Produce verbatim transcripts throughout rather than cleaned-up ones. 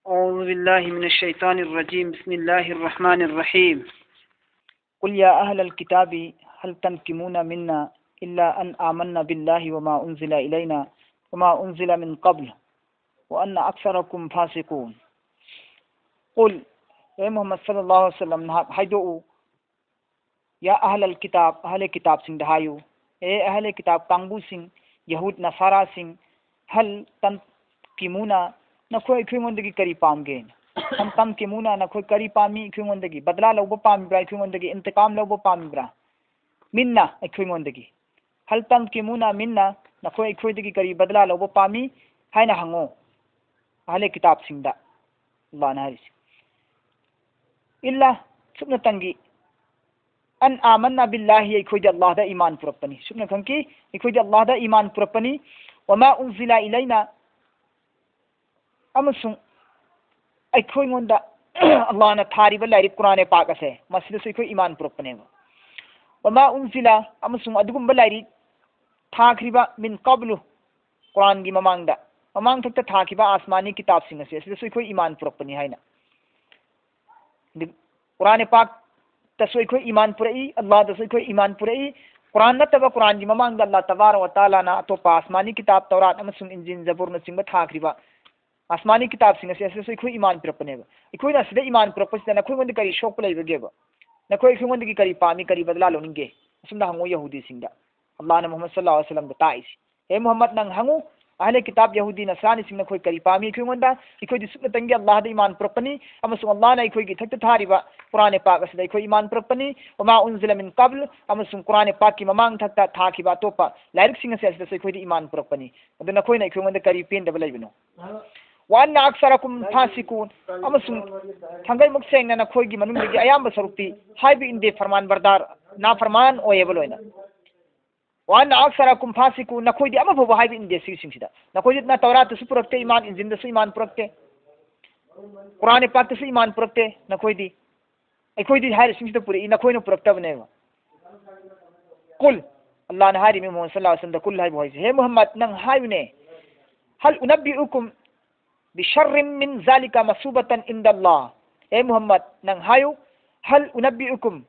أعوذ بالله من الشيطان الرجيم. بسم الله الرحمن الرحيم. قل يا أهل الكتاب هل تنقمون منا إلا أن آمنا بالله وما أنزل إلينا وما أنزل من قبل وأن أكثركم فاسقون. قل, ꯍꯦ ꯃꯨꯍꯝꯃꯗ ꯁꯜꯂꯜꯂꯥꯍꯨ ꯑꯂꯥꯏꯍꯤ ꯋꯥꯁꯜꯂꯝ, ꯅꯍꯥꯛ ꯍꯥꯏꯗꯣꯛꯎ, ꯌꯥ ꯑꯍꯂꯜ ꯀꯤꯇꯥꯕ, ꯑꯍꯂꯦ ꯀꯤꯇꯥꯕꯁꯤꯡꯗ ꯍꯥꯏꯌꯨ, ꯑꯦ ꯑꯍꯂꯦ ꯀꯤꯇꯥꯕ ꯀꯥꯡꯕꯨꯁꯤꯡ, ꯌꯍꯨꯗ ꯅꯁꯥꯔꯥꯁꯤꯡ, ꯍꯜ ꯇꯟꯀꯤꯃꯨꯅ, ꯅꯈꯣꯏ ꯑꯩꯈꯣꯏꯉꯣꯟꯗꯒꯤ ꯀꯔꯤ ꯄꯥꯝꯒꯦ? ꯍꯜ ꯇꯟꯀꯤꯃꯨꯅ, ꯅꯈꯣꯏ ꯀꯔꯤ ꯄꯥꯝꯃꯤ? ꯑꯩꯈꯣꯏꯉꯣꯟꯗꯒꯤ ꯕꯗꯂꯥ ꯂꯧꯕ ꯄꯥꯝꯃꯤꯕ꯭ꯔꯥ? ꯑꯩꯈꯣꯏꯉꯣꯟꯗꯒꯤ ꯏꯟꯇꯤꯀꯥꯝ ꯂꯧꯕ ꯄꯥꯝꯃꯤꯕ꯭ꯔꯥ? ꯃꯤꯟꯅ, ꯑꯩꯈꯣꯏꯉꯣꯟꯗꯒꯤ꯫ ꯍꯜ ꯇꯟꯀꯤꯃꯨꯅ ꯃꯤꯟꯅ, ꯅꯈꯣꯏ ꯑꯩꯈꯣꯏꯗꯒꯤ ꯀꯔꯤ ꯕꯗꯂꯥ ꯂꯧꯕ ꯄꯥꯝꯃꯤ ꯍꯥꯏꯅ ꯍꯪꯉꯨ, ꯑꯍꯂꯦ ꯀꯤꯇꯥꯕꯁꯤꯡꯗ, ꯑꯜꯂꯥꯍꯅ ꯍꯥꯏꯔꯤꯁꯦ꯫ ꯏꯜꯂꯥ, ꯁꯨꯞꯅꯇꯪꯒꯤ, ꯑꯟ ꯑꯥꯃꯟꯅ ꯕꯤꯜꯂꯥꯍꯤ, ꯑꯩꯈꯣꯏꯗꯤ ꯑꯜꯂꯥꯍꯗ ꯏꯃꯥꯟ ꯄꯨꯔꯛꯄꯅꯤ꯫ ꯁꯨꯞꯅ ꯈꯪꯈꯤ, ꯑꯩꯈꯣꯏꯗꯤ ꯑꯜꯂꯥꯍꯗ ꯏꯃꯥꯟ ꯄꯨꯔꯛꯄꯅꯤ꯫ ꯋꯃꯥ ꯎꯟꯖꯤꯂꯥ ꯏꯂꯩꯅ, ꯑꯃꯁꯨꯡ ꯑꯩꯈꯣꯏꯉꯣꯟꯗ ꯑꯜꯂꯥꯍꯅ ꯊꯥꯔꯤꯕ ꯂꯥꯏꯔꯤꯛ ꯀꯨꯔꯥꯟ ꯄꯥꯛ ꯑꯁꯦ, ꯃꯁꯤꯗꯁꯨ ꯑꯩꯈꯣꯏ ꯏꯃꯥꯟ ꯄꯨꯔꯛꯄꯅꯦꯕ꯫ ꯋꯃꯥ ꯎꯟꯖꯤꯂꯥ, ꯑꯃꯁꯨꯡ ꯑꯗꯨꯒꯨꯝꯕ ꯂꯥꯏꯔꯤꯛ ꯊꯥꯈ꯭ꯔꯤꯕ, ꯃꯤꯟ ꯀꯕꯂꯨ, ꯀꯨꯔꯥꯟꯒꯤ ꯃꯃꯥꯡꯗ, ꯃꯃꯥꯡꯊꯛꯇ ꯊꯥꯈꯤꯕ ꯑꯥꯁꯃꯥꯅꯤ ꯀꯤꯇꯥꯕꯁꯤꯡ ꯑꯁꯦ, ꯑꯁꯤꯗꯁꯨ ꯑꯩꯈꯣꯏ ꯏꯃꯥꯟ ꯄꯨꯔꯛꯄꯅꯤ ꯍꯥꯏꯅ꯫ ꯑꯗꯨ ꯀꯨꯔꯥꯟ ꯄꯥꯛꯇꯁꯨ ꯑꯩꯈꯣꯏ ꯏꯃꯥꯟ ꯄꯨꯔꯛꯏ, ꯑꯜꯂꯥꯍꯗꯁꯨ ꯑꯩꯈꯣꯏ ꯏꯃꯥꯟ ꯄꯨꯔꯛꯏ꯫ ꯀꯨꯔꯥꯟ ꯅꯠꯇꯕ ꯀꯨꯔꯥꯟꯒꯤ ꯃꯃꯥꯡꯗ ꯑꯜꯂꯥꯍ ꯇꯕꯥꯔꯛ ꯋ ꯇꯥꯂꯥꯅ ꯑꯇꯣꯞꯄ ꯑꯥꯁꯃꯥꯅꯤ ꯀꯤꯇꯥꯕ, ꯇꯧꯔꯥꯠ ꯑꯃꯁꯨꯡ ꯏꯟꯖꯤꯜ, ꯖꯕꯨꯔꯅꯆꯤꯡꯕ ꯊꯥꯈ꯭ꯔꯤꯕ ꯑꯥꯁꯃꯥꯅꯤ ꯀꯤꯇꯥꯕꯁꯤꯡ ꯑꯁꯤ, ꯑꯁꯤꯁꯨ ꯑꯩꯈꯣꯏ ꯏꯃꯥꯟ ꯄꯤꯔꯛꯄꯅꯦꯕ꯫ ꯑꯩꯈꯣꯏꯅ ꯑꯁꯤꯗ ꯏꯃꯥꯟ ꯄꯨꯔꯛꯄꯁꯤꯗ ꯅꯈꯣꯏꯉꯣꯟꯗ ꯀꯔꯤ ꯁꯣꯛꯄ ꯂꯩꯕꯒꯦꯕ? ꯅꯈꯣꯏ ꯑꯩꯈꯣꯏꯉꯣꯟꯗꯒꯤ ꯀꯔꯤ ꯄꯥꯝꯃꯤ, ꯀꯔꯤ ꯕꯗꯂꯥ ꯂꯧꯅꯤꯡꯒꯦ? ꯑꯁꯨꯝꯅ ꯍꯪꯉꯨ ꯌꯍꯨꯗꯤꯁꯤꯡꯗ꯫ ꯑꯜꯂꯥꯍꯅ ꯃꯨꯍꯝꯃꯗ ꯁꯜꯂꯜꯂꯥꯍꯨ ꯑꯂꯥꯏꯍꯤ ꯋꯥꯁꯜꯂꯝꯗ ꯇꯥꯛꯏꯁꯤ꯫ ꯍꯦ ꯃꯨꯍꯝꯃꯗ, ꯅꯪ ꯍꯪꯉꯨ, ꯑꯍꯂꯦ ꯀꯤꯇꯥꯕ ꯌꯍꯨꯗꯤ ꯅꯁꯔꯥꯅꯤꯁꯤꯡ, ꯅꯈꯣꯏ ꯀꯔꯤ ꯄꯥꯝꯃꯤ ꯑꯩꯈꯣꯏꯉꯣꯟꯗ? ꯑꯩꯈꯣꯏꯗꯤ ꯁꯨꯞꯅꯇꯪꯒꯤ ꯑꯜꯂꯥꯍꯗ ꯏꯃꯥꯟ ꯄꯨꯔꯛꯄꯅꯤ, ꯑꯃꯁꯨꯡ ꯑꯜꯂꯥꯍꯅ ꯑꯩꯈꯣꯏꯒꯤ ꯏꯊꯛꯇ ꯊꯥꯔꯤꯕ ꯀꯨꯔꯥꯟ ꯄꯥꯛ ꯑꯁꯤꯗ ꯑꯩꯈꯣꯏ ꯏꯃꯥꯟ ꯄꯨꯔꯛꯄꯅꯤ꯫ ꯋꯃꯥ ꯎꯟꯖꯤꯂ ꯃꯤꯟ ꯀꯕꯜ, ꯑꯃꯁꯨꯡ ꯀꯨꯔꯥꯟ ꯄꯥꯛꯀꯤ ꯃꯃꯥꯡ ꯊꯛꯇ ꯊꯥꯈꯤꯕ ꯑꯇꯣꯞꯄ ꯂꯥꯏꯔꯤꯛꯁꯤꯡ ꯑꯁꯦ, ꯑꯁꯤꯗꯁꯨ ꯑꯩꯈꯣꯏꯗꯤ ꯏꯃꯥꯟ ꯄꯨꯔꯛꯄꯅꯤ꯫ ꯑꯗꯨ ꯅꯈꯣꯏꯅ ꯑꯩꯈꯣꯏꯉꯣꯟꯗ ꯀꯔꯤ ꯄꯦꯟꯗꯕ ꯂꯩꯕꯅꯣ? ꯋꯥꯟꯅ ꯑꯛꯁꯔꯀꯨꯝ ꯐꯥꯁꯤꯀꯨꯟ, ꯑꯃꯁꯨꯡ ꯊꯥꯡꯒꯩꯃꯨꯛ ꯁꯦꯡꯅ ꯅꯈꯣꯏꯒꯤ ꯃꯅꯨꯡꯗꯒꯤ ꯑꯌꯥꯝꯕ ꯁꯔꯨꯛꯇꯤ ꯍꯥꯏꯕ ꯏꯟꯗꯦ, ꯐꯔꯃꯥꯟ ꯕꯔꯗꯥꯔ, ꯅꯥꯐꯔꯃꯥꯟ ꯑꯣꯏꯌꯦꯕ ꯂꯣꯏꯅ꯫ ꯋꯥꯟꯅ ꯑꯛꯁꯔꯀꯨꯝ ꯐꯥꯁꯤꯀꯨꯟ, ꯅꯈꯣꯏꯗꯤ ꯑꯃ ꯐꯥꯎꯕ ꯍꯥꯏꯕ ꯏꯟꯗꯦ ꯁꯤꯒꯤꯁꯤꯡꯁꯤꯗ꯫ ꯅꯈꯣꯏꯗꯤ ꯅ ꯇꯧꯔꯥꯠꯇꯁꯨ ꯄꯨꯔꯛꯇꯦ ꯏꯃꯥꯟ, ꯏꯟꯖꯤꯟꯗꯁꯨ ꯏꯃꯥꯟ ꯄꯨꯔꯛꯇꯦ, ꯀꯨꯔꯥꯟ ꯄꯥꯛꯇꯁꯨ ꯏꯃꯥꯟ ꯄꯨꯔꯛꯇꯦ ꯅꯈꯣꯏꯗꯤ꯫ ꯑꯩꯈꯣꯏꯗꯤ ꯍꯥꯏꯔꯤꯁꯤꯡꯁꯤꯗ ꯄꯨꯔꯛꯏ, ꯅꯈꯣꯏꯅ ꯄꯨꯔꯛꯇꯕꯅꯦꯕ꯫ ꯀꯨꯜ, ꯑꯜꯂꯥꯍꯅ ꯍꯥꯏꯔꯤꯃꯤ ꯃꯨꯍꯝꯃꯗ ꯁꯜꯂꯜꯂꯥꯍꯨ ꯑꯂꯥꯏꯍꯤ ꯋꯥꯁꯜꯂꯝꯗ, ꯀꯨꯜ ꯍꯥꯏꯕꯨ ꯍꯥꯏꯁꯦ, ꯍꯦ ꯃꯨꯍꯝꯃꯗ, ꯅꯪ ꯍꯥꯏꯌꯨꯅꯦ, ꯍꯜ ꯎꯅꯕꯤꯎꯀꯨꯝ بشر من ذلك مثوبة عند الله. ꯑꯦ ꯃꯨꯍꯝꯃꯗ, ꯅꯪ ꯍꯥꯏꯌꯨ, هل أنبئكم,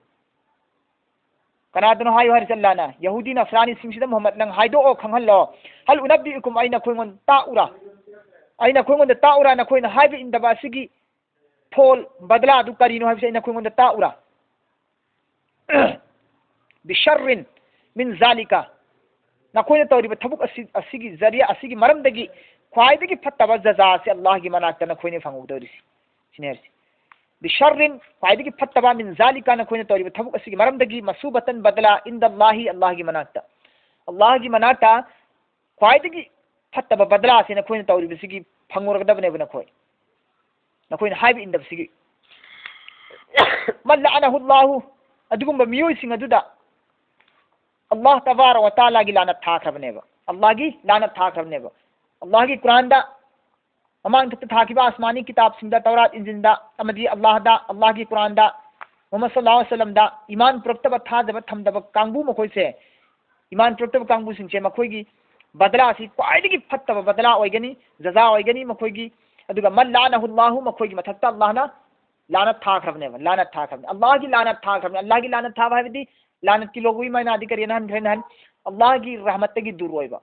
ꯀꯅꯥꯗꯅꯣ ꯍꯥꯏꯌꯨ ꯍꯥꯏꯔꯤꯁꯦ ꯑꯜꯂꯥꯅ? ꯌꯍꯨꯗꯤ ꯅꯁꯔꯥꯅꯤꯁꯤꯡꯁꯤꯗ ꯃꯨꯍꯝꯃꯗ ꯅꯪ ꯍꯥꯏꯗꯣꯛꯑꯣ, ꯈꯪꯍꯜꯂꯣ. هل أنبئكم, ꯑꯩ ꯅꯈꯣꯏꯉꯣꯟꯗ ꯇꯥꯛꯎꯔꯥ? ꯑꯩ ꯅꯈꯣꯏꯉꯣꯟꯗ ꯇꯥꯛꯎꯔꯥ ꯅꯈꯣꯏꯅ ꯍꯥꯏꯕ ꯏꯟꯗꯕ ꯑꯁꯤꯒꯤ ꯐꯣꯜ, ꯕꯗꯂꯥ ꯑꯗꯨ ꯀꯔꯤꯅꯣ ꯍꯥꯏꯕꯁꯤ ꯑꯩ ꯅꯈꯣꯏꯉꯣꯟꯗ ꯇꯥꯛꯎꯔꯥ? بشر من ذلك, ꯅꯈꯣꯏꯅ ꯇꯧꯔꯤꯕ ꯊꯕꯛ ꯑꯁꯤ, ꯑꯁꯤꯒꯤ ꯖꯔꯤꯌꯥ, ꯑꯁꯤꯒꯤ ꯃꯔꯝꯗꯒꯤ ꯈ꯭ꯋꯥꯏꯗꯒꯤ ꯐꯠꯇꯕ ꯖꯖꯥꯁꯦ ꯑꯜꯂꯥꯍꯒꯤ ꯃꯅꯥꯛꯇ ꯅꯈꯣꯏꯅ ꯐꯪꯍꯧꯗꯧꯔꯤꯁꯤ, ꯁꯤꯅꯦ ꯍꯥꯏꯔꯤꯁꯤ. بشر, ꯈ꯭ꯋꯥꯏꯗꯒꯤ ꯐꯠꯇꯕ, من ذلك, ꯅꯈꯣꯏꯅ ꯇꯧꯔꯤꯕ ꯊꯕꯛ ꯑꯁꯤꯒꯤ ꯃꯔꯝꯗꯒꯤ, مثوبة, ꯕꯗꯂꯥ, عند الله, ꯑꯜꯂꯥꯍꯒꯤ ꯃꯅꯥꯛꯇ. ꯑꯜꯂꯥꯍꯒꯤ ꯃꯅꯥꯛꯇ ꯈ꯭ꯋꯥꯏꯗꯒꯤ ꯐꯠꯇꯕ ꯕꯗꯂꯥꯁꯦ ꯅꯈꯣꯏꯅ ꯇꯧꯔꯤꯕꯁꯤꯒꯤ ꯐꯪꯉꯨꯔꯒꯗꯕꯅꯦꯕ ꯅꯈꯣꯏ, ꯅꯈꯣꯏꯅ ꯍꯥꯏꯕ ꯏꯟꯗꯕꯁꯤꯒꯤ. من لعنه الله, ꯑꯗꯨꯒꯨꯝꯕ ꯃꯤꯑꯣꯏꯁꯤꯡ ꯑꯗꯨꯗ ꯑꯜꯂꯥꯍ ꯇꯕꯥꯔꯛ ꯋ ꯇꯥꯂꯥꯒꯤ ꯂꯥꯅꯠ ꯊꯥꯈ꯭ꯔꯕꯅꯦꯕ. ꯑꯜꯂꯥꯍꯒꯤ ꯂꯥꯅꯠ ꯊꯥꯈ꯭ꯔꯕꯅꯦꯕ. ꯑꯜꯂꯥꯍꯒꯤ ꯀꯨꯔꯥꯟꯗ, ꯃꯃꯥꯡꯗ ꯊꯥꯈꯤꯕ ꯑꯁꯃꯥꯅꯤ ꯀꯤꯇꯥꯕꯁꯤꯡꯗ, ꯇꯧꯔꯥꯠ, ꯏꯟꯖꯤꯟꯗ, ꯑꯃꯗꯤ ꯑꯜꯂꯥꯍꯗ, ꯑꯜꯂꯥꯍꯒꯤ ꯀꯨꯔꯥꯟꯗ, ꯃꯨꯍꯝꯃꯗ ꯁꯜꯂꯜꯂꯥꯍꯨ ꯑꯂꯩꯍꯤ ꯋꯁꯜꯂꯝꯗ ꯏꯃꯥꯟ ꯄꯨꯔꯛꯇꯕ, ꯊꯥꯖꯕ ꯊꯝꯗꯕ ꯀꯥꯡꯕꯨ ꯃꯈꯣꯏꯁꯦ, ꯏꯃꯥꯟ ꯄꯨꯔꯛꯇꯕ ꯀꯥꯡꯕꯨꯁꯤꯡꯁꯦ, ꯃꯈꯣꯏꯒꯤ ꯕꯗꯂꯥ ꯑꯁꯤ ꯈ꯭ꯋꯥꯏꯗꯒꯤ ꯐꯠꯇꯕ ꯕꯗꯂꯥ ꯑꯣꯏꯒꯅꯤ, ꯖꯖꯥ ꯑꯣꯏꯒꯅꯤ ꯃꯈꯣꯏꯒꯤ. ꯑꯗꯨꯒ من لعنه الله, ꯃꯈꯣꯏꯒꯤ ꯃꯊꯛꯇ ꯑꯜꯂꯥꯍꯅ ꯂꯥꯅꯠ ꯊꯥꯈ꯭ꯔꯕꯅꯦꯕ, ꯂꯥꯅꯠ ꯊꯥꯈ꯭ꯔꯕꯅꯤ, ꯑꯜꯂꯥꯍꯒꯤ ꯂꯥꯅꯠ ꯊꯥꯈ꯭ꯔꯕꯅꯤ. ꯑꯜꯂꯥꯍꯒꯤ ꯂꯥꯅꯠ ꯊꯥꯕ ꯍꯥꯏꯕꯗꯤ, ꯂꯥꯅꯠꯀꯤ ꯂꯣꯒꯨꯏ ꯃꯥꯏꯅꯥꯗꯤ ꯀꯔꯤꯅ ꯍꯟꯈ꯭ꯔꯦꯅ ꯍꯟ? ꯑꯜꯂꯥꯍꯒꯤ ꯔꯍꯃꯠꯇꯒꯤ ꯗꯨꯔ ꯑꯣꯏꯕ,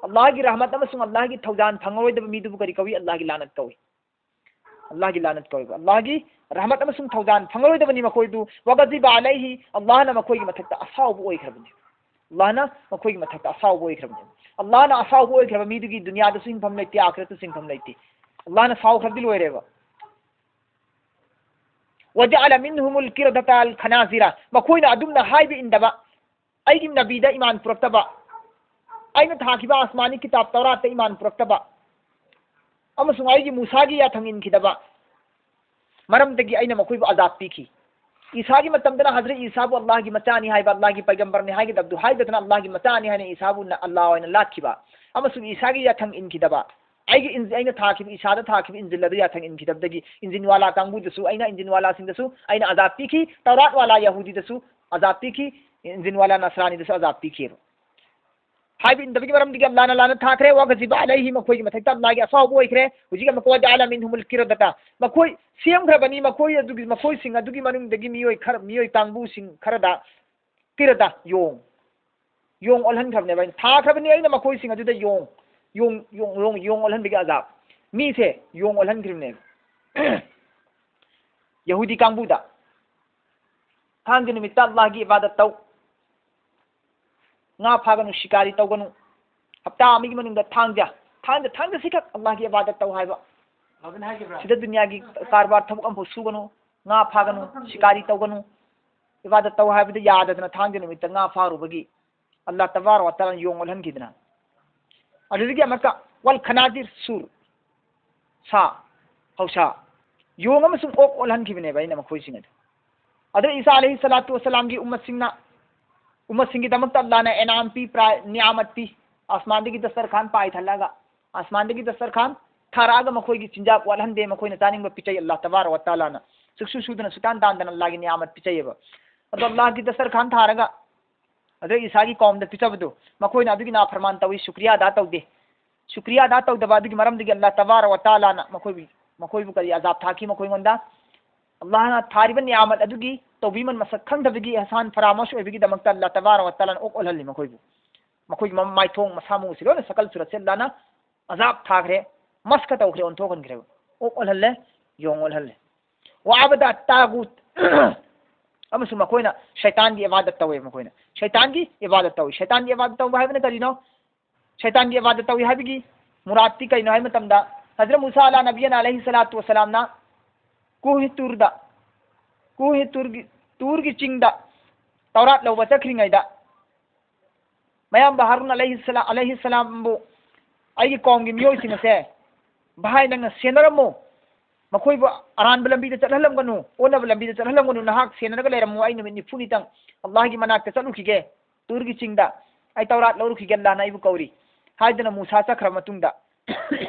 ꯑꯜꯂꯥꯍꯒꯤ ꯔꯍꯃꯠ ꯑꯃꯁꯨꯡ ꯑꯜꯂꯥꯍꯒꯤ ꯊꯧꯖꯥꯜ ꯐꯪꯉꯔꯣꯏꯗꯕ ꯃꯤꯗꯨꯕꯨ ꯀꯔꯤ ꯀꯧꯏ? ꯑꯜꯂꯥꯍꯒꯤ ꯂꯥꯅꯠ ꯀꯧꯏ. ꯑꯜꯂꯥꯍꯒꯤ ꯂꯥꯅꯠ ꯀꯧꯏꯕ, ꯑꯜꯂꯥꯍꯒꯤ ꯔꯍꯃꯠ ꯑꯃꯁꯨꯡ ꯊꯧꯖꯥꯜ ꯐꯪꯉꯔꯣꯏꯗꯕꯅꯤ ꯃꯈꯣꯏꯗꯨ. وغضب عليه, ꯑꯜꯂꯥꯍꯅ ꯃꯈꯣꯏꯒꯤ ꯃꯊꯛꯇ ꯑꯁꯥꯎꯕ ꯑꯣꯏꯈ꯭ꯔꯕꯅꯤ. ꯑꯜꯂꯥꯍꯅ ꯃꯈꯣꯏꯒꯤ ꯃꯊꯛꯇ ꯑꯁꯥꯎꯕ ꯑꯣꯏꯈ꯭ꯔꯕꯅꯤ. ꯑꯜꯂꯥꯍꯅ ꯑꯁꯥꯎꯕ ꯑꯣꯏꯈ꯭ꯔꯕ ꯃꯤꯗꯨꯒꯤ ꯗꯨꯅꯤꯌꯥꯗꯁꯨ ꯍꯤꯡꯐꯝ ꯂꯩꯇꯦ, ꯑꯥꯈꯤꯔꯠꯇꯁꯨ ꯍꯤꯡꯐꯝ ꯂꯩꯇꯦ. ꯑꯜꯂꯥꯍꯅ ꯁꯥꯎꯈ꯭ꯔꯕꯗꯤ ꯂꯣꯏꯔꯦꯕ. وجعل منهم القردة والخنازير, ꯃꯈꯣꯏꯅ ꯑꯗꯨꯝꯅ ꯍꯥꯏꯕ ꯏꯟꯗꯕ, ꯑꯩꯒꯤ ꯅꯕꯤꯗ ꯏꯃꯥꯟ ꯄꯨꯔꯛꯇꯕ, ꯑꯩꯅ ꯊꯥꯈꯤꯕ ꯑꯁꯃꯥꯅꯤ ꯀꯤꯇꯥꯕ ꯇꯧꯔꯥꯠꯇ ꯏꯃꯥꯟ ꯄꯨꯔꯛꯇꯕ, ꯑꯃꯁꯨꯡ ꯑꯩꯒꯤ ꯃꯨꯁꯥꯒꯤ ꯌꯥꯊꯪ ꯏꯟꯈꯤꯗꯕ ꯃꯔꯝꯗꯒꯤ ꯑꯩꯅ ꯃꯈꯣꯏꯕꯨ ꯑꯖꯥꯕ ꯄꯤꯈꯤ. ꯏꯁꯥꯒꯤ ꯃꯇꯝꯗꯅ ꯍꯖꯔꯠ ꯏꯁꯥꯕꯨ ꯑꯜꯂꯥꯍꯒꯤ ꯃꯆꯥꯅꯤ ꯍꯥꯏꯕ, ꯑꯜꯂꯥꯍꯒꯤ ꯄꯩꯒꯝꯕꯔꯅꯤ ꯍꯥꯏꯒꯗꯕꯗꯨ ꯍꯥꯏꯗꯗꯅ ꯑꯜꯂꯥꯍꯒꯤ ꯃꯆꯥꯅꯤ ꯍꯥꯏꯅ ꯏꯁꯥꯕꯨ ꯅ-, ꯑꯜꯂꯥꯍ ꯑꯣꯏꯅ ꯂꯥꯠꯈꯤꯕ, ꯑꯃꯁꯨꯡ ꯏꯁꯥꯒꯤ ꯌꯥꯊꯪ ꯏꯟꯈꯤꯗꯕ, ꯑꯩꯒꯤ ꯏꯟ-, ꯑꯩꯅ ꯊꯥꯈꯤꯕ, ꯏꯁꯥꯗ ꯊꯥꯈꯤꯕ ꯏꯟꯖꯤꯜ ꯑꯗꯨ ꯌꯥꯊꯪ ꯏꯟꯈꯤꯗꯕꯗꯒꯤ ꯏꯟꯖꯤꯟ ꯋꯥꯂꯥ ꯀꯥꯡꯕꯨꯗꯁꯨ ꯑꯩꯅ, ꯏꯟꯖꯤꯟ ꯋꯥꯂꯥꯁꯤꯡꯗꯁꯨ ꯑꯩꯅ ꯑꯖꯥꯕ ꯄꯤꯈꯤ, ꯇꯧꯔꯥꯠ ꯋꯥꯂꯥ ꯌꯍꯨꯗꯤꯗꯁꯨ ꯑꯖꯥꯕ ꯄꯤꯈꯤ, ꯏꯟꯖꯤꯟ ꯋꯥꯂꯥ ꯅꯁꯔꯥꯅꯤꯗꯁꯨ ꯑꯖꯥꯕ ꯄꯤꯈꯤꯕ. ꯍꯥꯏꯕ ꯏꯟꯗꯕꯒꯤ ꯃꯔꯝꯗꯒꯤ ꯑꯜꯂꯥꯅ ꯂꯥꯟꯅ ꯊꯥꯈ꯭ꯔꯦ꯫ ꯋꯥꯒꯖꯤꯕ ꯑꯂꯩꯍꯤꯝ, ꯃꯈꯣꯏꯒꯤ ꯃꯊꯛꯇ ꯑꯜꯂꯥꯒꯤ ꯑꯁꯥꯎꯕ ꯑꯣꯏꯈ꯭ꯔꯦ꯫ ꯍꯧꯖꯤꯛ ꯑꯃꯨꯛꯀ ꯋꯥꯖꯥꯂ ꯃꯤꯟꯍꯨꯃꯨꯜ ꯀꯤꯔꯗꯇ, ꯃꯈꯣꯏ ꯁꯦꯝꯈ꯭ꯔꯕꯅꯤ, ꯃꯈꯣꯏ ꯑꯗꯨꯒꯤ, ꯃꯈꯣꯏꯁꯤꯡ ꯑꯗꯨꯒꯤ ꯃꯅꯨꯡꯗꯒꯤ ꯃꯤꯑꯣꯏ ꯈꯔ, ꯃꯤꯑꯣꯏ ꯀꯥꯡꯕꯨꯁꯤꯡ ꯈꯔꯗ ꯀꯤꯔꯗ, ꯌꯣꯡ, ꯌꯣꯡ ꯑꯣꯜꯍꯟꯈ꯭ꯔꯕꯅꯦꯕ ꯑꯩꯅ꯫ ꯊꯥꯈ꯭ꯔꯕꯅꯤ ꯑꯩꯅ ꯃꯈꯣꯏꯁꯤꯡ ꯑꯗꯨꯗ ꯌꯣꯡ, ꯌꯣꯡ, ꯌꯣꯡ, ꯌꯣꯡ, ꯌꯣꯡ ꯑꯣꯜꯍꯟꯕꯒꯤ ꯑꯖꯥꯕ꯫ ꯃꯤꯁꯦ ꯌꯣꯡ ꯑꯣꯜꯍꯟꯈ꯭ꯔꯤꯕꯅꯦꯕ꯫ ꯌꯍꯨꯗꯤ ꯀꯥꯡꯕꯨꯗ ꯊꯥꯡꯖ ꯅꯨꯃꯤꯠꯇ ꯑꯜꯂꯥꯍꯒꯤ ꯏꯕꯥꯗꯠ ꯇꯧ, ꯉꯥ ꯐꯥꯒꯅꯨ, ꯁꯤꯀꯥꯔꯤ ꯇꯧꯒꯅꯨ, ꯍꯞꯇꯥ ꯑꯃꯒꯤ ꯃꯅꯨꯡꯗ ꯊꯥꯡꯖ, ꯊꯥꯡꯖ, ꯊꯥꯡꯖ ꯁꯤꯈꯛ ꯑꯜꯂꯥꯍꯒꯤ ꯏꯕꯥꯗꯠ ꯇꯧ ꯍꯥꯏꯕ꯫ ꯁꯤꯗ ꯗꯨꯅꯤꯌꯥꯒꯤ ꯀꯔꯕꯥꯔ ꯊꯕꯛ ꯑꯃꯐꯥꯎ ꯁꯨꯒꯅꯨ, ꯉꯥ ꯐꯥꯒꯅꯨ, ꯁꯤꯀꯥꯔꯤ ꯇꯧꯒꯅꯨ, ꯏꯕꯥꯗꯠ ꯇꯧ ꯍꯥꯏꯕꯗ ꯌꯥꯗꯗꯅ ꯊꯥꯡꯖ ꯅꯨꯃꯤꯠꯇ ꯉꯥ ꯐꯥꯔꯨꯕꯒꯤ ꯑꯜꯂꯥꯍ ꯇꯕꯥꯔꯛ ꯋ ꯇꯥꯂꯥꯅ ꯌꯣꯡ ꯑꯣꯜꯍꯟꯈꯤꯗꯅ꯫ ꯑꯗꯨꯗꯒꯤ ꯑꯃꯨꯛꯀ ꯋꯜ ꯈꯅꯥꯖꯤꯔ, ꯁꯨꯔ, ꯁꯥ, ꯍꯧꯁꯥ, ꯌꯣꯡ ꯑꯃꯁꯨꯡ ꯑꯣꯛ ꯑꯣꯜꯍꯟꯈꯤꯕꯅꯦꯕ ꯑꯩꯅ ꯃꯈꯣꯏꯁꯤꯡ ꯑꯗꯨ꯫ ꯑꯗꯨ ꯏꯁꯥ ꯑꯂꯩꯍꯤ ꯁꯂꯥꯇꯨ ꯋꯁꯂꯥꯝꯒꯤ ꯎꯝꯃꯠꯁꯤꯡꯅ, ꯎꯝꯃꯠꯁꯤꯡꯒꯤꯗꯃꯛꯇ ꯑꯜꯂꯥꯍꯅ ꯑꯦꯅꯥꯝ ꯄꯤ, ꯄ꯭ꯔꯥꯏ-, ꯅꯤꯌꯥꯃꯠ ꯄꯤ꯫ ꯑꯁꯃꯥꯟꯗꯒꯤ ꯗꯁꯇꯔꯈꯥꯟ ꯄꯥꯏꯊꯍꯜꯂꯒ, ꯑꯁꯃꯥꯟꯗꯒꯤ ꯗꯁꯇꯔꯈꯥꯟ ꯊꯥꯔꯛꯑꯒ ꯃꯈꯣꯏꯒꯤ ꯆꯤꯟꯖꯥꯛ ꯋꯥꯠꯍꯟꯗꯦ, ꯃꯈꯣꯏꯅ ꯆꯥꯅꯤꯡꯕ ꯄꯤꯖꯩ ꯑꯜꯂꯥꯍ ꯇꯕꯥꯔꯛ ꯋ ꯇꯥꯂꯥꯅ꯫ ꯁꯨꯛꯁꯨ ꯁꯨꯗꯅ ꯁꯨꯇꯥꯟ ꯇꯥꯟꯗꯅ ꯑꯜꯂꯥꯍꯒꯤ ꯅꯤꯌꯥꯃꯠ ꯄꯤꯖꯩꯌꯦꯕ꯫ ꯑꯗꯣ ꯑꯜꯂꯥꯍꯒꯤ ꯗꯁꯇꯔꯈꯥꯟ ꯊꯥꯔꯒ ꯑꯗ ꯏꯁꯥꯒꯤ ꯀꯧꯝꯗ ꯄꯤꯖꯕꯗꯨ, ꯃꯈꯣꯏꯅ ꯑꯗꯨꯒꯤ ꯅꯥꯐꯔꯃꯥꯟ ꯇꯧꯏ, ꯁꯨꯀ꯭ꯔꯤꯌꯥ ꯑꯗꯥ ꯇꯧꯗꯦ꯫ ꯁꯨꯀ꯭ꯔꯤꯌꯥ ꯑꯗꯥ ꯇꯧꯗꯕ ꯑꯗꯨꯒꯤ ꯃꯔꯝꯗꯒꯤ ꯑꯜꯂꯥꯍ ꯇꯕꯥꯔꯛ ꯋ ꯇꯥꯂꯥꯅ ꯃꯈꯣꯏꯕꯨ, ꯃꯈꯣꯏꯕꯨ ꯀꯔꯤ ꯑꯖꯥꯕ ꯊꯥꯈꯤ ꯃꯈꯣꯏꯉꯣꯟꯗ? ꯑꯜꯂꯥꯍꯅ ꯊꯥꯔꯤꯕ ꯅꯤꯌꯥꯃꯠ ꯑꯗꯨꯒꯤ ꯇꯧꯕꯤꯃꯜ ꯃꯁꯛ ꯈꯪꯗꯕꯒꯤ ꯑꯦꯍꯁꯥꯟ ꯐꯔꯥꯃꯣꯁ ꯑꯣꯏꯕꯒꯤꯗꯃꯛꯇ ꯑꯜꯂꯥꯍ ꯇꯕꯥꯔꯛ ꯋ ꯇꯥꯂꯥꯅ ꯑꯣꯛ ꯑꯣꯜꯍꯜꯂꯤ ꯃꯈꯣꯏꯕꯨ꯫ ꯃꯈꯣꯏꯒꯤ ꯃ-, ꯃꯥꯏꯊꯣꯡ ꯃꯁꯥ ꯃꯎꯁꯤ ꯂꯣꯏꯅ ꯁꯀꯜ ꯁꯨꯔꯠꯁꯦ ꯑꯜꯂꯥꯍꯅ ꯑꯖꯥꯕ ꯊꯥꯈ꯭ꯔꯦ, ꯃꯁꯈ ꯇꯧꯈ꯭ꯔꯦ, ꯑꯣꯟꯊꯣꯛꯍꯟꯈ꯭ꯔꯦꯕ꯫ ꯑꯣꯛ ꯑꯣꯜꯍꯜꯂꯦ, ꯌꯣꯡ ꯑꯣꯜꯍꯜꯂꯦ꯫ ꯋꯥꯕꯗ ꯇꯥꯒꯨꯠ ꯑꯃꯁꯨꯡ ꯃꯈꯣꯏꯅ ꯁꯩꯇꯥꯟꯒꯤ ꯏꯕꯥꯗꯠ ꯇꯧꯋꯦ꯫ ꯃꯈꯣꯏꯅ ꯁꯩꯇꯥꯟꯒꯤ ꯏꯕꯥꯗꯠ ꯇꯧꯏ꯫ ꯁꯩꯇꯥꯟꯒꯤ ꯏꯕꯥꯗꯠ ꯇꯧꯕ ꯍꯥꯏꯕꯅ ꯀꯔꯤꯅꯣ? ꯁꯩꯇꯥꯟꯒꯤ ꯏꯕꯥꯗꯠ ꯇꯧꯏ ꯍꯥꯏꯕꯒꯤ ꯃꯨꯔꯥꯠꯇꯤ ꯀꯩꯅꯣ ꯍꯥꯏꯕ ꯃꯇꯝꯗ, ꯍꯖꯔꯠ ꯃꯨꯁꯥ ꯑꯂꯥ ꯅꯕꯤꯌꯅ ꯑꯂꯩꯍꯤ ꯁꯂꯥꯇꯨ ꯋꯁꯂꯥꯝꯅ ꯀꯨꯍꯤ ꯇꯨꯔꯗ, ꯀꯨꯍꯤ ꯇꯨꯔꯒꯤ, ꯇꯨꯔꯒꯤ ꯆꯤꯡꯗ ꯇꯧꯔꯥꯠ ꯂꯧꯕ ꯆꯠꯈ꯭ꯔꯤꯉꯩꯗ, ꯃꯌꯥꯝꯕ ꯍꯥꯔꯨꯟ ꯑꯂꯩꯍꯤ ꯁꯂꯥ-, ꯑꯂꯩꯍꯤ ꯁꯂꯥꯝꯕꯨ, "ꯑꯩꯒꯤ ꯀꯧꯝꯒꯤ ꯃꯤꯑꯣꯏꯁꯤꯡ ꯑꯁꯦ, ꯚꯥꯏ, ꯅꯪꯅ ꯁꯦꯟꯅꯔꯝꯃꯨ, ꯃꯈꯣꯏꯕꯨ ꯑꯔꯥꯟꯕ ꯂꯝꯕꯤꯗ ꯆꯠꯍꯜꯂꯝꯒꯅꯨ, ꯑꯣꯟꯅꯕ ꯂꯝꯕꯤꯗ ꯆꯠꯍꯜꯂꯝꯒꯅꯨ, ꯅꯍꯥꯛ ꯁꯦꯟꯅꯔꯒ ꯂꯩꯔꯝꯃꯨ, ꯑꯩ ꯅꯨꯃꯤꯠ ꯅꯤꯐꯨꯅꯤꯇꯪ ꯑꯜꯂꯥꯍꯒꯤ ꯃꯅꯥꯛꯇ ꯆꯠꯂꯨꯈꯤꯒꯦ, ꯇꯨꯔꯒꯤ ꯆꯤꯡꯗ ꯑꯩ ꯇꯧꯔꯥꯠ ꯂꯧꯔꯨꯈꯤꯒꯦ, ꯑꯜꯂꯥꯍꯅ ꯑꯩꯕꯨ ꯀꯧꯔꯤ" ꯍꯥꯏꯗꯅ ꯃꯨꯁꯥ ꯆꯠꯈ꯭ꯔꯕ ꯃꯇꯨꯡꯗ,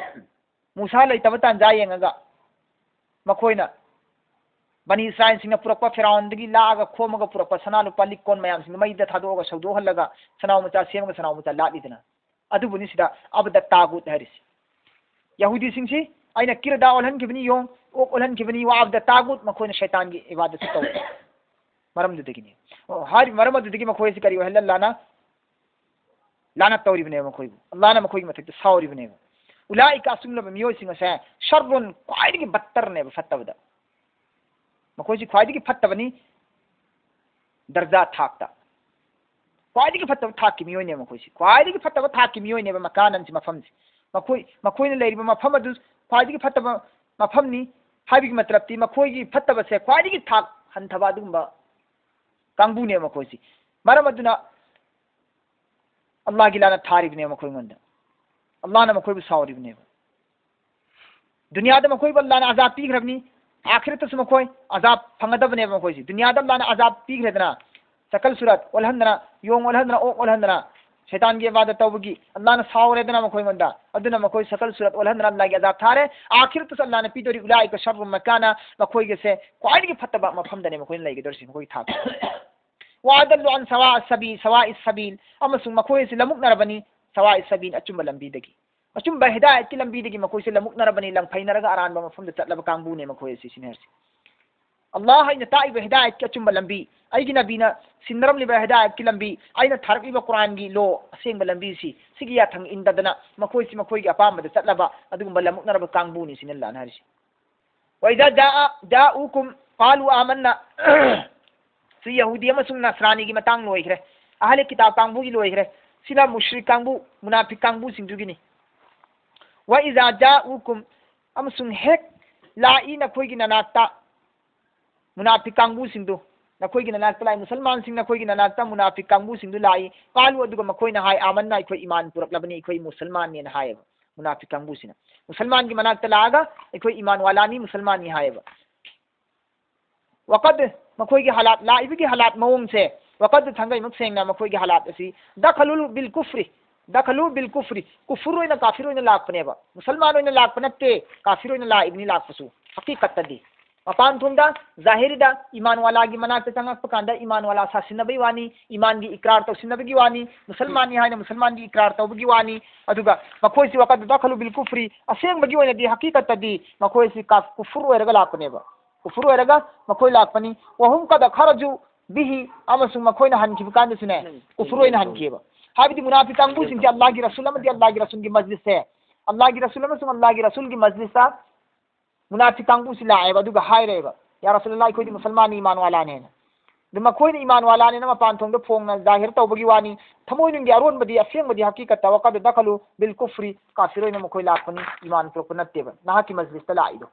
ꯃꯨꯁꯥ ꯂꯩꯇꯕ ꯇꯥꯟꯖꯥ ꯌꯦꯡꯉꯒ ꯃꯈꯣꯏꯅ ꯕꯅꯤ ꯏꯁꯔꯥꯏꯜꯁꯤꯡꯅ ꯄꯨꯔꯛꯄ, ꯐꯤꯔꯥꯎꯟꯗꯒꯤ ꯂꯥꯛꯑꯒ ꯈꯣꯝꯃꯒ ꯄꯨꯔꯛꯄ ꯁꯅꯥ ꯂꯨꯄꯥ ꯂꯤꯛ ꯀꯣꯟ ꯃꯌꯥꯝꯁꯤꯡꯗꯣ ꯃꯩꯗ ꯊꯥꯗꯣꯛꯑꯒ ꯁꯧꯗꯣꯛꯍꯜꯂꯒ ꯁꯅꯥꯎ ꯃꯆꯥ ꯁꯦꯝꯃꯒ ꯁꯅꯥꯎ ꯃꯆꯥ ꯂꯥꯠꯂꯤꯗꯅ꯫ ꯑꯗꯨꯕꯨꯅꯤ ꯁꯤꯗ ꯑꯕꯗ ꯇꯥꯒꯨꯠ ꯍꯥꯏꯔꯤꯁꯤ꯫ ꯌꯍꯨꯗꯤꯁꯤꯡꯁꯤ ꯑꯩꯅ ꯀꯤꯔꯗꯥ ꯑꯣꯜꯍꯟꯈꯤꯕꯅꯤ, ꯌꯣꯡ, ꯑꯣꯛ ꯑꯣꯜꯍꯟꯈꯤꯕꯅꯤ, ꯋꯥ ꯑꯕꯗ ꯇꯥꯒꯨꯠ, ꯃꯈꯣꯏꯅ ꯁꯩꯇꯥꯟꯒꯤ ꯏꯕꯥꯗꯠꯁꯨ ꯇꯧꯏ꯫ ꯃꯔꯝꯗꯨꯗꯒꯤꯅꯤ꯫ ꯑꯣ, ꯍꯥꯏꯔꯤꯕ ꯃꯔꯝ ꯑꯗꯨꯗꯒꯤ ꯃꯈꯣꯏ ꯑꯁꯤ ꯀꯔꯤ ꯑꯣꯏꯍꯜꯂ? ꯂꯥꯅ, ꯂꯥꯅ ꯇꯧꯔꯤꯕꯅꯦꯕ ꯃꯈꯣꯏꯕꯨ꯫ ꯑꯜꯂꯥꯅ ꯃꯈꯣꯏꯒꯤ ꯃꯊꯛꯇ ꯁꯥꯎꯔꯤꯕꯅꯦꯕ꯫ ꯎꯂꯥꯏꯀ, ꯑꯆꯨꯝꯂꯕ ꯃꯤꯑꯣꯏꯁꯤꯡ ꯑꯁꯦ ꯁꯔꯔꯨꯟ, ꯈ꯭ꯋꯥꯏꯗꯒꯤ ꯕꯠꯇꯔꯅꯦꯕ ꯐꯠꯇꯕꯗ꯫ ꯃꯈꯣꯏꯁꯤ ꯈ꯭ꯋꯥꯏꯗꯒꯤ ꯐꯠꯇꯕꯅꯤ ꯗꯔꯖꯥ ꯊꯥꯛꯇ꯫ ꯈ꯭ꯋꯥꯏꯗꯒꯤ ꯐꯠꯇꯕ ꯊꯥꯛꯀꯤ ꯃꯤꯑꯣꯏꯅꯦꯕ ꯃꯈꯣꯏꯁꯤ꯫ ꯈ꯭ꯋꯥꯏꯗꯒꯤ ꯐꯠꯇꯕ ꯊꯥꯛꯀꯤ ꯃꯤꯑꯣꯏꯅꯦꯕ ꯃꯀꯥꯅꯟꯁꯤ, ꯃꯐꯝꯁꯤ꯫ ꯃꯈꯣꯏ, ꯃꯈꯣꯏꯅ ꯂꯩꯔꯤꯕ ꯃꯐꯝ ꯑꯗꯨ ꯈ꯭ꯋꯥꯏꯗꯒꯤ ꯐꯠꯇꯕ ꯃꯐꯝꯅꯤ ꯍꯥꯏꯕꯒꯤ ꯃꯇꯂꯕꯇꯤ ꯃꯈꯣꯏꯒꯤ ꯐꯠꯇꯕꯁꯦ ꯈ꯭ꯋꯥꯏꯗꯒꯤ ꯊꯥꯛ ꯍꯟꯊꯕ ꯑꯗꯨꯒꯨꯝꯕ ꯀꯥꯡꯕꯨꯅꯦꯕ ꯃꯈꯣꯏꯁꯤ꯫ ꯃꯔꯝ ꯑꯗꯨꯅ ꯑꯜꯂꯥꯍꯒꯤ ꯂꯥꯅ ꯊꯥꯔꯤꯕꯅꯦꯕ ꯃꯈꯣꯏꯉꯣꯟꯗ꯫ ꯑꯜꯂꯥꯍꯅ ꯃꯈꯣꯏꯕꯨ ꯁꯥꯎꯔꯤꯕꯅꯦꯕ꯫ ꯗꯨꯅꯤꯌꯥꯗ ꯃꯈꯣꯏꯕꯨ ꯑꯜꯂꯥꯍꯅ ꯑꯖꯥꯕ ꯄꯤꯈ꯭ꯔꯕꯅꯤ, ꯑꯥꯈꯤꯔꯠꯇꯁꯨ ꯃꯈꯣꯏ ꯑꯖꯥꯕ ꯐꯪꯒꯗꯕꯅꯦꯕ ꯃꯈꯣꯏꯁꯤ꯫ ꯗꯨꯅꯤꯌꯥꯗ ꯑꯜꯂꯥꯍꯅ ꯑꯖꯥꯕ ꯄꯤꯈ꯭ꯔꯦꯗꯅ, ꯁꯀꯜ ꯁꯨꯔꯠ ꯑꯣꯜꯍꯟꯗꯅ, ꯌꯣꯡ ꯑꯣꯜꯍꯟꯗꯅ, ꯑꯣꯛ ꯑꯣꯜꯍꯟꯗꯅ, ꯁꯩꯇꯥꯟꯒꯤ ꯏꯕꯥꯗꯠ ꯇꯧꯕꯒꯤ ꯑꯜꯂꯥꯍꯅ ꯁꯥꯎꯔꯦꯗꯅ ꯃꯈꯣꯏꯉꯣꯟꯗ꯫ ꯑꯗꯨꯅ ꯃꯈꯣꯏ ꯁꯀꯜ ꯁꯨꯔꯠ ꯑꯣꯜꯍꯟꯗꯅ ꯑꯜꯂꯥꯍꯒꯤ ꯑꯖꯥꯕ ꯊꯥꯔꯦ꯫ ꯑꯥꯈꯤꯔꯠꯇꯁꯨ ꯑꯜꯂꯥꯍꯅ ꯄꯤꯗꯣꯔꯤ, "ꯎꯂꯥꯏꯀ ꯁꯔꯔꯨꯟ ꯃꯀꯥꯅ", ꯃꯈꯣꯏꯒꯤꯁꯦ ꯈ꯭ꯋꯥꯏꯗꯒꯤ ꯐꯠꯇꯕ ꯃꯐꯝꯗꯅꯦ ꯃꯈꯣꯏꯅ ꯂꯩꯒꯗꯧꯔꯤꯁꯤ, ꯃꯈꯣꯏꯒꯤ ꯊꯥꯛ꯫ "ꯋꯥ ꯑꯗꯜꯂꯨ ꯑꯟ ꯁꯋꯥ ꯁꯕꯤ-, ꯁꯋꯥ ꯏꯁ ꯁꯕꯤꯜ", ꯑꯃꯁꯨꯡ ꯃꯈꯣꯏ ꯑꯁꯤ ꯂꯃꯨꯛꯅꯔꯕꯅꯤ, ꯁꯋꯥ ꯏꯁ ꯁꯕꯤꯜ, ꯑꯆꯨꯝꯕ ꯂꯝꯕꯤꯗꯒꯤ꯫ ꯑꯆꯨꯝꯕ ꯍꯤꯗꯥꯌꯠꯀꯤ ꯂꯝꯕꯤꯗꯒꯤ ꯃꯈꯣꯏꯁꯦ ꯂꯃꯨꯛꯅꯔꯕꯅꯤ, ꯂꯪꯐꯩꯅꯔꯒ ꯑꯔꯥꯟꯕ ꯃꯐꯝꯗ ꯆꯠꯂꯕ ꯀꯥꯡꯕꯨꯅꯦ ꯃꯈꯣꯏ ꯑꯁꯤ, ꯁꯤꯅꯤ ꯍꯥꯏꯔꯤꯁꯦ꯫ ꯑꯜꯂꯥꯍ ꯑꯩꯅ ꯇꯥꯛꯏꯕ ꯍꯤꯗꯥꯌꯠꯀꯤ ꯑꯆꯨꯝꯕ ꯂꯝꯕꯤ, ꯑꯩꯒꯤ ꯅꯕꯤꯅ ꯁꯤꯟꯅꯔꯝꯂꯤꯕ ꯍꯤꯗꯥꯌꯠꯀꯤ ꯂꯝꯕꯤ, ꯑꯩꯅ ꯊꯥꯔꯛꯂꯤꯕ ꯀꯨꯔꯥꯟꯒꯤ ꯂꯣ, ꯑꯁꯦꯡꯕ ꯂꯝꯕꯤꯁꯤ, ꯁꯤꯒꯤ ꯌꯥꯊꯪ ꯏꯟꯗꯗꯅ ꯃꯈꯣꯏꯁꯤ ꯃꯈꯣꯏꯒꯤ ꯑꯄꯥꯝꯕꯗ ꯆꯠꯂꯕ ꯑꯗꯨꯒꯨꯝꯕ ꯂꯃꯨꯛꯅꯔꯕ ꯀꯥꯡꯕꯨꯅꯤ, ꯁꯤꯅꯤ ꯑꯜꯂꯥꯍꯅ ꯍꯥꯏꯔꯤꯁꯤ꯫ "ꯋ ꯏꯖꯥ ꯖꯥ-, ꯖꯥꯎꯀꯨꯝ ꯀꯥꯂꯨ ꯑꯃꯟꯅ"꯫ ꯁꯤ ꯌꯍꯨꯗꯤ ꯑꯃꯁꯨꯡ ꯅꯁꯔꯥꯅꯤꯒꯤ ꯃꯇꯥꯡ ꯂꯣꯏꯈ꯭ꯔꯦ꯫ ꯑꯍꯂꯦ ꯀꯤꯇꯥꯕ ꯀꯥꯡꯕꯨꯒꯤ ꯂꯣꯏꯈ꯭ꯔꯦ꯫ ꯁꯤꯅ ꯃꯨꯁ꯭ꯔꯤꯛ ꯀꯥꯡꯕꯨ, ꯃꯨꯅꯥꯐꯤꯛ ꯀꯥꯡꯕꯨꯁꯤꯡꯗꯨꯒꯤꯅꯤ꯫ "ꯋ ꯏꯖꯥ ꯖꯥꯎꯀꯨꯝ", ꯑꯃꯁꯨꯡ ꯍꯦꯛ ꯂꯥꯛꯏ ꯅꯈꯣꯏꯒꯤ ꯅꯅꯥꯛꯇ, ꯃꯨꯅꯥꯐꯤꯛ ꯀꯥꯡꯕꯨꯁꯤꯡꯗꯨ, ꯅꯈꯣꯏꯒꯤ ꯅꯅꯥꯛꯇ ꯂꯥꯛꯏ, ꯃꯨꯁꯜꯃꯥꯟꯁꯤꯡ ꯅꯈꯣꯏꯒꯤ ꯅꯅꯥꯛꯇ ꯃꯨꯅꯥꯐꯤꯛ ꯀꯥꯡꯕꯨꯁꯤꯡꯗꯨ ꯂꯥꯛꯏ꯫ ꯀꯥꯂꯨ, ꯑꯗꯨꯒ ꯃꯈꯣꯏꯅ ꯍꯥꯏ, "ꯑꯃꯟꯅ", ꯑꯩꯈꯣꯏ ꯏꯃꯥꯟ ꯄꯨꯔꯛꯂꯕꯅꯤ, ꯑꯩꯈꯣꯏ ꯃꯨꯁꯜꯃꯥꯟꯅꯦꯅ ꯍꯥꯏꯌꯦꯕ ꯃꯨꯅꯥꯐꯤꯛ ꯀꯥꯡꯕꯨꯁꯤꯅ꯫ ꯃꯨꯁꯜꯃꯥꯟꯒꯤ ꯃꯅꯥꯛꯇ ꯂꯥꯛꯑꯒ, "ꯑꯩꯈꯣꯏ ꯏꯃꯥꯟ ꯋꯥꯂꯥꯅꯤ, ꯃꯨꯁꯜꯃꯥꯟꯅꯤ" ꯍꯥꯏꯌꯦꯕ꯫ ꯋꯀꯗ, ꯃꯈꯣꯏꯒꯤ ꯍꯥꯂꯥꯠ, ꯂꯥꯛꯏꯕꯒꯤ ꯍꯥꯂꯥꯠ ꯃꯑꯣꯡꯁꯦ, ꯋꯀꯗ ꯊꯥꯡꯒꯩꯃꯛ ꯁꯦꯡꯅ ꯃꯈꯣꯏꯒꯤ ꯍꯥꯂꯥꯠ ꯑꯁꯤ "ꯗꯈꯂꯨ ꯕꯤꯜ ꯀꯨꯐ꯭ꯔꯤ", "ꯗꯈꯂꯨ ꯕꯤꯜ ꯀꯨꯐ꯭ꯔꯤ", ꯀꯨꯐꯨꯔ ꯑꯣꯏꯅ, ꯀꯥꯐꯤꯔ ꯑꯣꯏꯅ ꯂꯥꯛꯄꯅꯦꯕ꯫ ꯃꯨꯁꯜꯃꯥꯟ ꯑꯣꯏꯅ ꯂꯥꯛꯄ ꯅꯠꯇꯦ, ꯀꯥꯐꯤꯔ ꯑꯣꯏꯅ ꯂꯥꯛꯏꯕꯅꯤ ꯂꯥꯛꯄꯁꯨ, ꯍꯀꯤꯀꯠꯇꯗꯤ꯫ ꯃꯄꯥꯟ ꯊꯣꯡꯗ, ꯖꯥꯍꯤꯔꯤꯗ, ꯏꯃꯥꯟ ꯋꯥꯂꯥꯒꯤ ꯃꯅꯥꯛꯇ ꯆꯪꯉꯛꯄ ꯀꯥꯟꯗ ꯏꯃꯥꯟ ꯋꯥꯂꯥ ꯁꯥꯁꯤꯟꯅꯕꯒꯤ ꯋꯥꯅꯤ, ꯏꯃꯥꯟꯒꯤ ꯏꯀ꯭ꯔꯥꯔ ꯇꯧꯁꯤꯟꯅꯕꯒꯤ ꯋꯥꯅꯤ, ꯃꯨꯁꯜꯃꯥꯟꯅꯤ ꯍꯥꯏꯅ ꯃꯨꯁꯜꯃꯥꯟꯒꯤ ꯏꯀ꯭ꯔꯥꯔ ꯇꯧꯕꯒꯤ ꯋꯥꯅꯤ꯫ ꯑꯗꯨꯒ ꯃꯈꯣꯏꯁꯤ ꯋꯥꯀꯗ ꯗꯈꯂꯨ ꯕꯤꯜ ꯀꯨꯐ꯭ꯔꯤ, ꯑꯁꯦꯡꯕꯒꯤ ꯑꯣꯏꯅꯗꯤ, ꯍꯀꯤꯀꯠꯇꯗꯤ ꯃꯈꯣꯏꯁꯤ ꯀꯥ-, ꯀꯨꯐꯨꯔ ꯑꯣꯏꯔꯒ ꯂꯥꯛꯄꯅꯦꯕ꯫ ꯀꯨꯐꯨꯔ ꯑꯣꯏꯔꯒ ꯃꯈꯣꯏ ꯂꯥꯛꯄꯅꯤ꯫ ꯋꯍꯨꯝ ꯀꯗ ꯈꯔꯖꯨ ꯕꯤꯍꯤ, ꯑꯃꯁꯨꯡ ꯃꯈꯣꯏꯅ ꯍꯟꯈꯤꯕ ꯀꯥꯟꯗꯁꯨꯅꯦ, ꯎꯝ, ꯀꯨꯐꯨꯔ ꯑꯣꯏꯅ ꯍꯟꯈꯤꯑꯕ꯫ ꯍꯥꯏꯕꯗꯤ ꯃꯨꯅꯥꯐꯤꯛ ꯀꯥꯡꯕꯨꯁꯤꯡꯁꯦ ꯑꯜꯂꯥꯍꯒꯤ ꯔꯁꯨꯜ ꯑꯃꯗꯤ ꯑꯜꯂꯥꯍꯒꯤ ꯔꯁꯨꯜꯒꯤ ꯃꯖꯂꯤꯁꯁꯦ, ꯑꯜꯂꯥꯍꯒꯤ ꯔꯁꯨꯜ ꯑꯃꯁꯨꯡ ꯑꯜꯂꯥꯍꯒꯤ ꯔꯁꯨꯜꯒꯤ ꯃꯖꯂꯤꯁꯇ ꯃꯨꯅꯥꯐꯤꯛ ꯀꯥꯡꯕꯨꯁꯤ ꯂꯥꯛꯑꯦꯕ, ꯑꯗꯨꯒ ꯍꯥꯏꯔꯦꯕ, "ꯌꯥ ꯔꯁꯨꯂꯜꯂꯥꯍ, ꯑꯩꯈꯣꯏꯗꯤ ꯃꯨꯁꯜꯃꯥꯟꯅꯤ, ꯏꯃꯥꯟ ꯋꯥꯂꯥꯅꯦꯅ"꯫ ꯑꯗꯨ ꯃꯈꯣꯏꯅ ꯏꯃꯥꯟ ꯋꯥꯂꯥꯅꯦꯅ ꯃꯄꯥꯟ ꯊꯣꯡꯗ ꯐꯣꯡꯅ ꯖꯥꯍꯤꯔ ꯇꯧꯕꯒꯤ ꯋꯥꯅꯤ, ꯊꯃꯣꯏꯅꯨꯡꯒꯤ ꯑꯔꯣꯟꯕꯗꯤ, ꯑꯁꯦꯡꯕꯗꯤ, ꯍꯀꯤꯀꯠꯇ ꯋꯥꯀꯗ ꯗꯈꯂꯨ ꯕꯤꯜ ꯀꯨꯐ꯭ꯔꯤ, ꯀꯥꯐꯤꯔ ꯑꯣꯏꯅ ꯃꯈꯣꯏ ꯂꯥꯛꯄꯅꯤ, ꯏꯃꯥꯟ ꯄꯨꯔꯛꯄ ꯅꯠꯇꯦꯕ ꯅꯍꯥꯛꯀꯤ ꯃꯖꯂꯤꯁꯇ ꯂꯥꯛꯏꯗꯣ꯫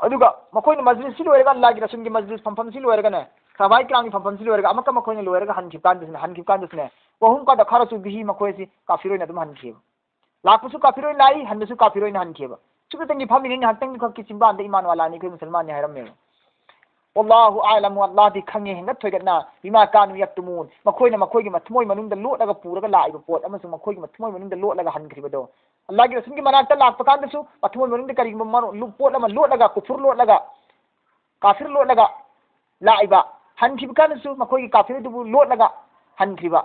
ꯑꯗꯨꯒ ꯃꯈꯣꯏꯅ ꯃꯖꯂꯤꯁꯁꯤ ꯂꯣꯏꯔꯒ, ꯑꯜꯂꯥꯍꯒꯤ ꯔꯁꯨꯜꯒꯤ ꯃꯖꯂꯤꯁ ꯐꯝꯐꯝꯁꯤ ꯂꯣꯏꯔꯒꯅꯦ, ꯁꯍꯥꯕꯥꯏ ꯀꯤꯔꯥꯝꯒꯤ ꯐꯝꯐꯝꯁꯤ ꯂꯣꯏꯔꯒ, ꯑꯃꯨꯛꯀ ꯃꯈꯣꯏꯅ ꯂꯣꯏꯔꯒ ꯍꯟꯈꯤꯕ ꯀꯥꯟꯗꯁꯤꯅ, ꯍꯟꯈꯤꯕ ꯀꯥꯟꯗꯁꯤꯅꯦ, "ꯋꯍꯨꯝ ꯀꯗ ꯈꯔꯖꯨ ꯕꯤꯍꯤ", ꯃꯈꯣꯏꯁꯤ ꯀꯥꯐꯤꯔ ꯑꯣꯏꯅ ꯑꯗꯨꯝ ꯍꯟꯈꯤꯑꯕ꯫ ꯂꯥꯛꯄꯁꯨ ꯀꯥꯐꯤꯔ ꯑꯣꯏꯅ ꯂꯥꯛꯏ, ꯍꯟꯕꯁꯨ ꯀꯥꯐꯤꯔ ꯑꯣꯏꯅ ꯍꯟꯈꯤꯑꯕ꯫ ꯁꯨꯞꯅꯇꯪꯒꯤ ꯐꯝꯃꯤꯉꯩ ꯉꯥꯏꯍꯥꯛꯇꯪꯗꯨ ꯈꯛꯀꯤ ꯆꯤꯟꯕꯥꯟꯗ ꯏꯃꯥꯟ ꯋꯥꯂꯥꯅꯤ, ꯑꯩꯈꯣꯏ ꯃꯨꯁꯜꯃꯥꯟꯅꯤ ꯍꯥꯏꯔꯝꯃꯦꯕ꯫ "ꯋꯜꯂꯥꯍꯨ ꯑꯥꯂꯃꯨ", ꯑꯜꯂꯥꯍꯗꯤ ꯈꯪꯉꯦ ꯍꯦꯟꯒꯠ ꯊꯣꯏꯒꯠꯅ, "ꯕꯤꯃꯥ ꯀꯥꯅꯨ ꯌꯛꯇꯨꯃꯨꯟ", ꯃꯈꯣꯏꯅ ꯃꯈꯣꯏꯒꯤ ꯃꯊꯃꯣꯏ ꯃꯅꯨꯡꯗ ꯂꯣꯠꯂꯒ ꯄꯨꯔꯒ ꯂꯥꯛꯏꯕ ꯄꯣꯠ ꯑꯃꯁꯨꯡ ꯃꯈꯣꯏꯒꯤ ꯃꯊꯃꯣꯏ ꯃꯅꯨꯡꯗ ꯂꯣꯠꯂꯒ ꯍꯟꯈ꯭ꯔꯤꯕꯗꯣ꯫ ꯑꯜꯂꯥꯍꯒꯤ ꯔꯁꯨꯜꯒꯤ ꯃꯅꯥꯛꯇ ꯂꯥꯛꯄ ꯀꯥꯟꯗꯁꯨ ꯃꯊꯃꯣꯏ ꯃꯅꯨꯡꯗ ꯀꯔꯤꯒꯨꯝꯕ ꯃꯔꯣ-, ꯂꯨ-, ꯄꯣꯠ ꯑꯃ ꯂꯣꯠꯂꯒ, ꯀꯨꯐꯨꯔ ꯂꯣꯠꯂꯒ, ꯀꯥꯐꯤꯔ ꯂꯣꯠꯂꯒ ꯂꯥꯛꯏꯕ, ꯍꯟꯈꯤꯕ ꯀꯥꯟꯗꯁꯨ ꯃꯈꯣꯏꯒꯤ ꯀꯥꯐꯤꯔ ꯑꯗꯨꯕꯨ ꯂꯣꯠꯂꯒ ꯍꯟꯈ꯭ꯔꯤꯕ꯫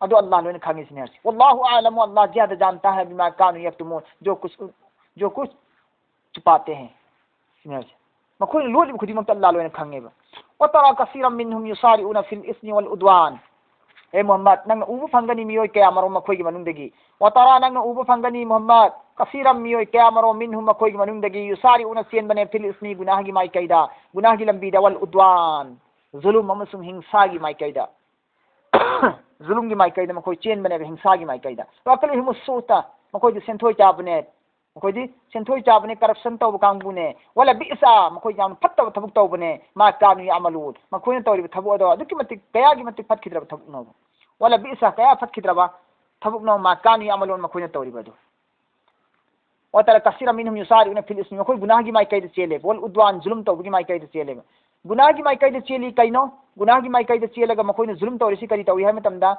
ꯑꯗꯨ ꯑꯜꯂꯥꯍ ꯂꯣꯏꯅ ꯈꯪꯉꯤ ꯁꯤꯅꯦ ꯍꯥꯏꯁꯦ꯫ "ꯋꯜꯂꯥꯍꯨ ꯑꯥꯂꯃꯨ", ꯑꯜꯂꯥꯍ ꯖ꯭ꯌꯥꯗ ꯖꯥꯟꯇꯥ ꯍꯥꯏ, "ꯕꯤꯃꯥ ꯀꯥꯅꯨ ꯌꯛꯇꯨꯃꯨꯟ", "ꯖꯣ ꯀꯨꯁ, ꯖꯣ ꯀꯨꯁ ꯆꯨꯄꯥꯇꯦ ꯍꯦ", ꯁꯤꯅꯦ ꯍꯥꯏꯁꯦ꯫ ꯃꯈꯣꯏꯅ ꯂꯣꯠꯂꯤꯕ ꯈꯨꯗꯤꯡꯃꯛꯇ ꯑꯜꯂꯥꯍ ꯂꯣꯏꯅ ꯈꯪꯉꯦꯕ꯫ "ꯋꯇꯔꯥ ꯀꯁꯤꯔꯝ ꯃꯤꯟꯍꯨꯝ ꯌꯨꯁꯥꯔꯤꯎꯅ ꯐꯤꯜ ꯏꯁꯃꯤ ꯋꯜ ꯎꯗꯋꯥꯟ", ꯍꯦ ꯃꯨꯍꯝꯃꯗ, ꯅꯪꯅ ꯎꯕ ꯐꯪꯒꯅꯤ ꯃꯤꯑꯣꯏ ꯀꯌꯥ ꯃꯔꯨꯝ ꯃꯈꯣꯏꯒꯤ ꯃꯅꯨꯡꯗꯒꯤ꯫ "ꯋꯇꯔꯥ", ꯅꯪꯅ ꯎꯕ ꯐꯪꯒꯅꯤ ꯃꯨꯍꯝꯃꯗ, "ꯀꯁꯤꯔꯝ", ꯃꯤꯑꯣꯏ ꯀꯌꯥ ꯃꯔꯨꯝ, "ꯃꯤꯟꯍꯨꯝ", ꯃꯈꯣꯏꯒꯤ ꯃꯅꯨꯡꯗꯒꯤ, "ꯌꯨꯁꯥꯔꯤꯎꯅ", ꯆꯦꯟꯕꯅꯦ, "ꯐꯤꯜ ꯏꯁꯃꯤ", ꯒꯨꯅꯥꯍꯒꯤ ꯃꯥꯏꯀꯩꯗ, ꯒꯨꯅꯥꯍꯒꯤ ꯂꯝꯕꯤꯗ, "ꯋꯜ ꯎꯗꯋꯥꯟ", ꯖꯨꯂꯨꯝ ꯑꯃꯁꯨꯡ ꯍꯤꯡꯁꯥꯒꯤ ꯃꯥꯏꯀꯩꯗ꯫ ꯖꯨꯂꯨꯝꯒꯤ ꯃꯥꯏꯀꯩꯗ ꯃꯈꯣꯏ ꯆꯦꯟꯕꯅꯦꯕ, ꯍꯤꯡꯁꯥꯒꯤ ꯃꯥꯏꯀꯩꯗ꯫ "ꯋꯥꯀꯂꯤꯍꯤꯃꯨ ꯁꯨꯍꯇ", ꯃꯈꯣꯏꯗꯤ ꯁꯦꯟꯊꯣꯏ ꯆꯥꯕꯅꯦ, ꯃꯈꯣꯏꯗꯤ ꯁꯦꯟꯊꯣꯏ ꯆꯥꯕꯅꯦ, corruption ꯇꯧꯕ ꯀꯥꯡꯕꯨꯅꯦ꯫ "ꯋꯂ ꯕꯤꯏꯁ", ꯃꯈꯣꯏ ꯌꯥꯝꯅ ꯐꯠꯇꯕ ꯊꯕꯛ ꯇꯧꯕꯅꯦ꯫ "ꯃꯥ ꯀꯥꯅꯨ ꯌꯥꯃꯂꯨꯟ", ꯃꯈꯣꯏꯅ ꯇꯧꯔꯤꯕ ꯊꯕꯛ ꯑꯗꯣ ꯑꯗꯨꯛꯀꯤ ꯃꯇꯤꯛ, ꯀꯌꯥꯒꯤ ꯃꯇꯤꯛ ꯐꯠꯈꯤꯗ꯭ꯔꯕ ꯊꯕꯛꯅꯣꯕ꯫ "ꯋꯂ ꯕꯤꯏꯁ", ꯀꯌꯥ ꯐꯠꯈꯤꯗ꯭ꯔꯕ ꯊꯕꯛꯅꯣ, "ꯃꯥ ꯀꯥꯅꯨ ꯌꯥꯃꯂꯨꯟ", ꯃꯈꯣꯏꯅ ꯇꯧꯔꯤꯕ ꯑꯗꯣ꯫ "ꯋꯇꯔꯥ ꯀꯁꯤꯔꯝ ꯃꯤꯟꯍꯨꯝ ꯌꯨꯁꯥꯔꯤꯎꯅ ꯐꯤꯜ ꯏꯁꯃꯤ", ꯃꯈꯣꯏ ꯒꯨꯅꯥꯍꯒꯤ ꯃꯥꯏꯀꯩꯗ ꯆꯦꯜꯂꯦꯕ꯫ "ꯋꯜ ꯎꯗꯋꯥꯟ", ꯖꯨꯂꯨꯝ ꯇꯧꯕꯒꯤ ꯃꯥꯏꯀꯩꯗ ꯆꯦꯜꯂꯦꯕ꯫ ꯒꯨꯅꯥꯍꯒꯤ ꯃꯥꯏꯀꯩꯗ ꯆꯦꯜꯂꯤ ꯀꯩꯅꯣ? ꯒꯨꯅꯥꯍꯒꯤ ꯃꯥꯏꯀꯩꯗ ꯆꯦꯜꯂꯒ ꯃꯈꯣꯏꯅ ꯖꯨꯂꯨꯝ ꯇꯧꯔꯤꯁꯤ ꯀꯔꯤ ꯇꯧꯏ ꯍꯥꯏꯕ ꯃꯇꯝꯗ,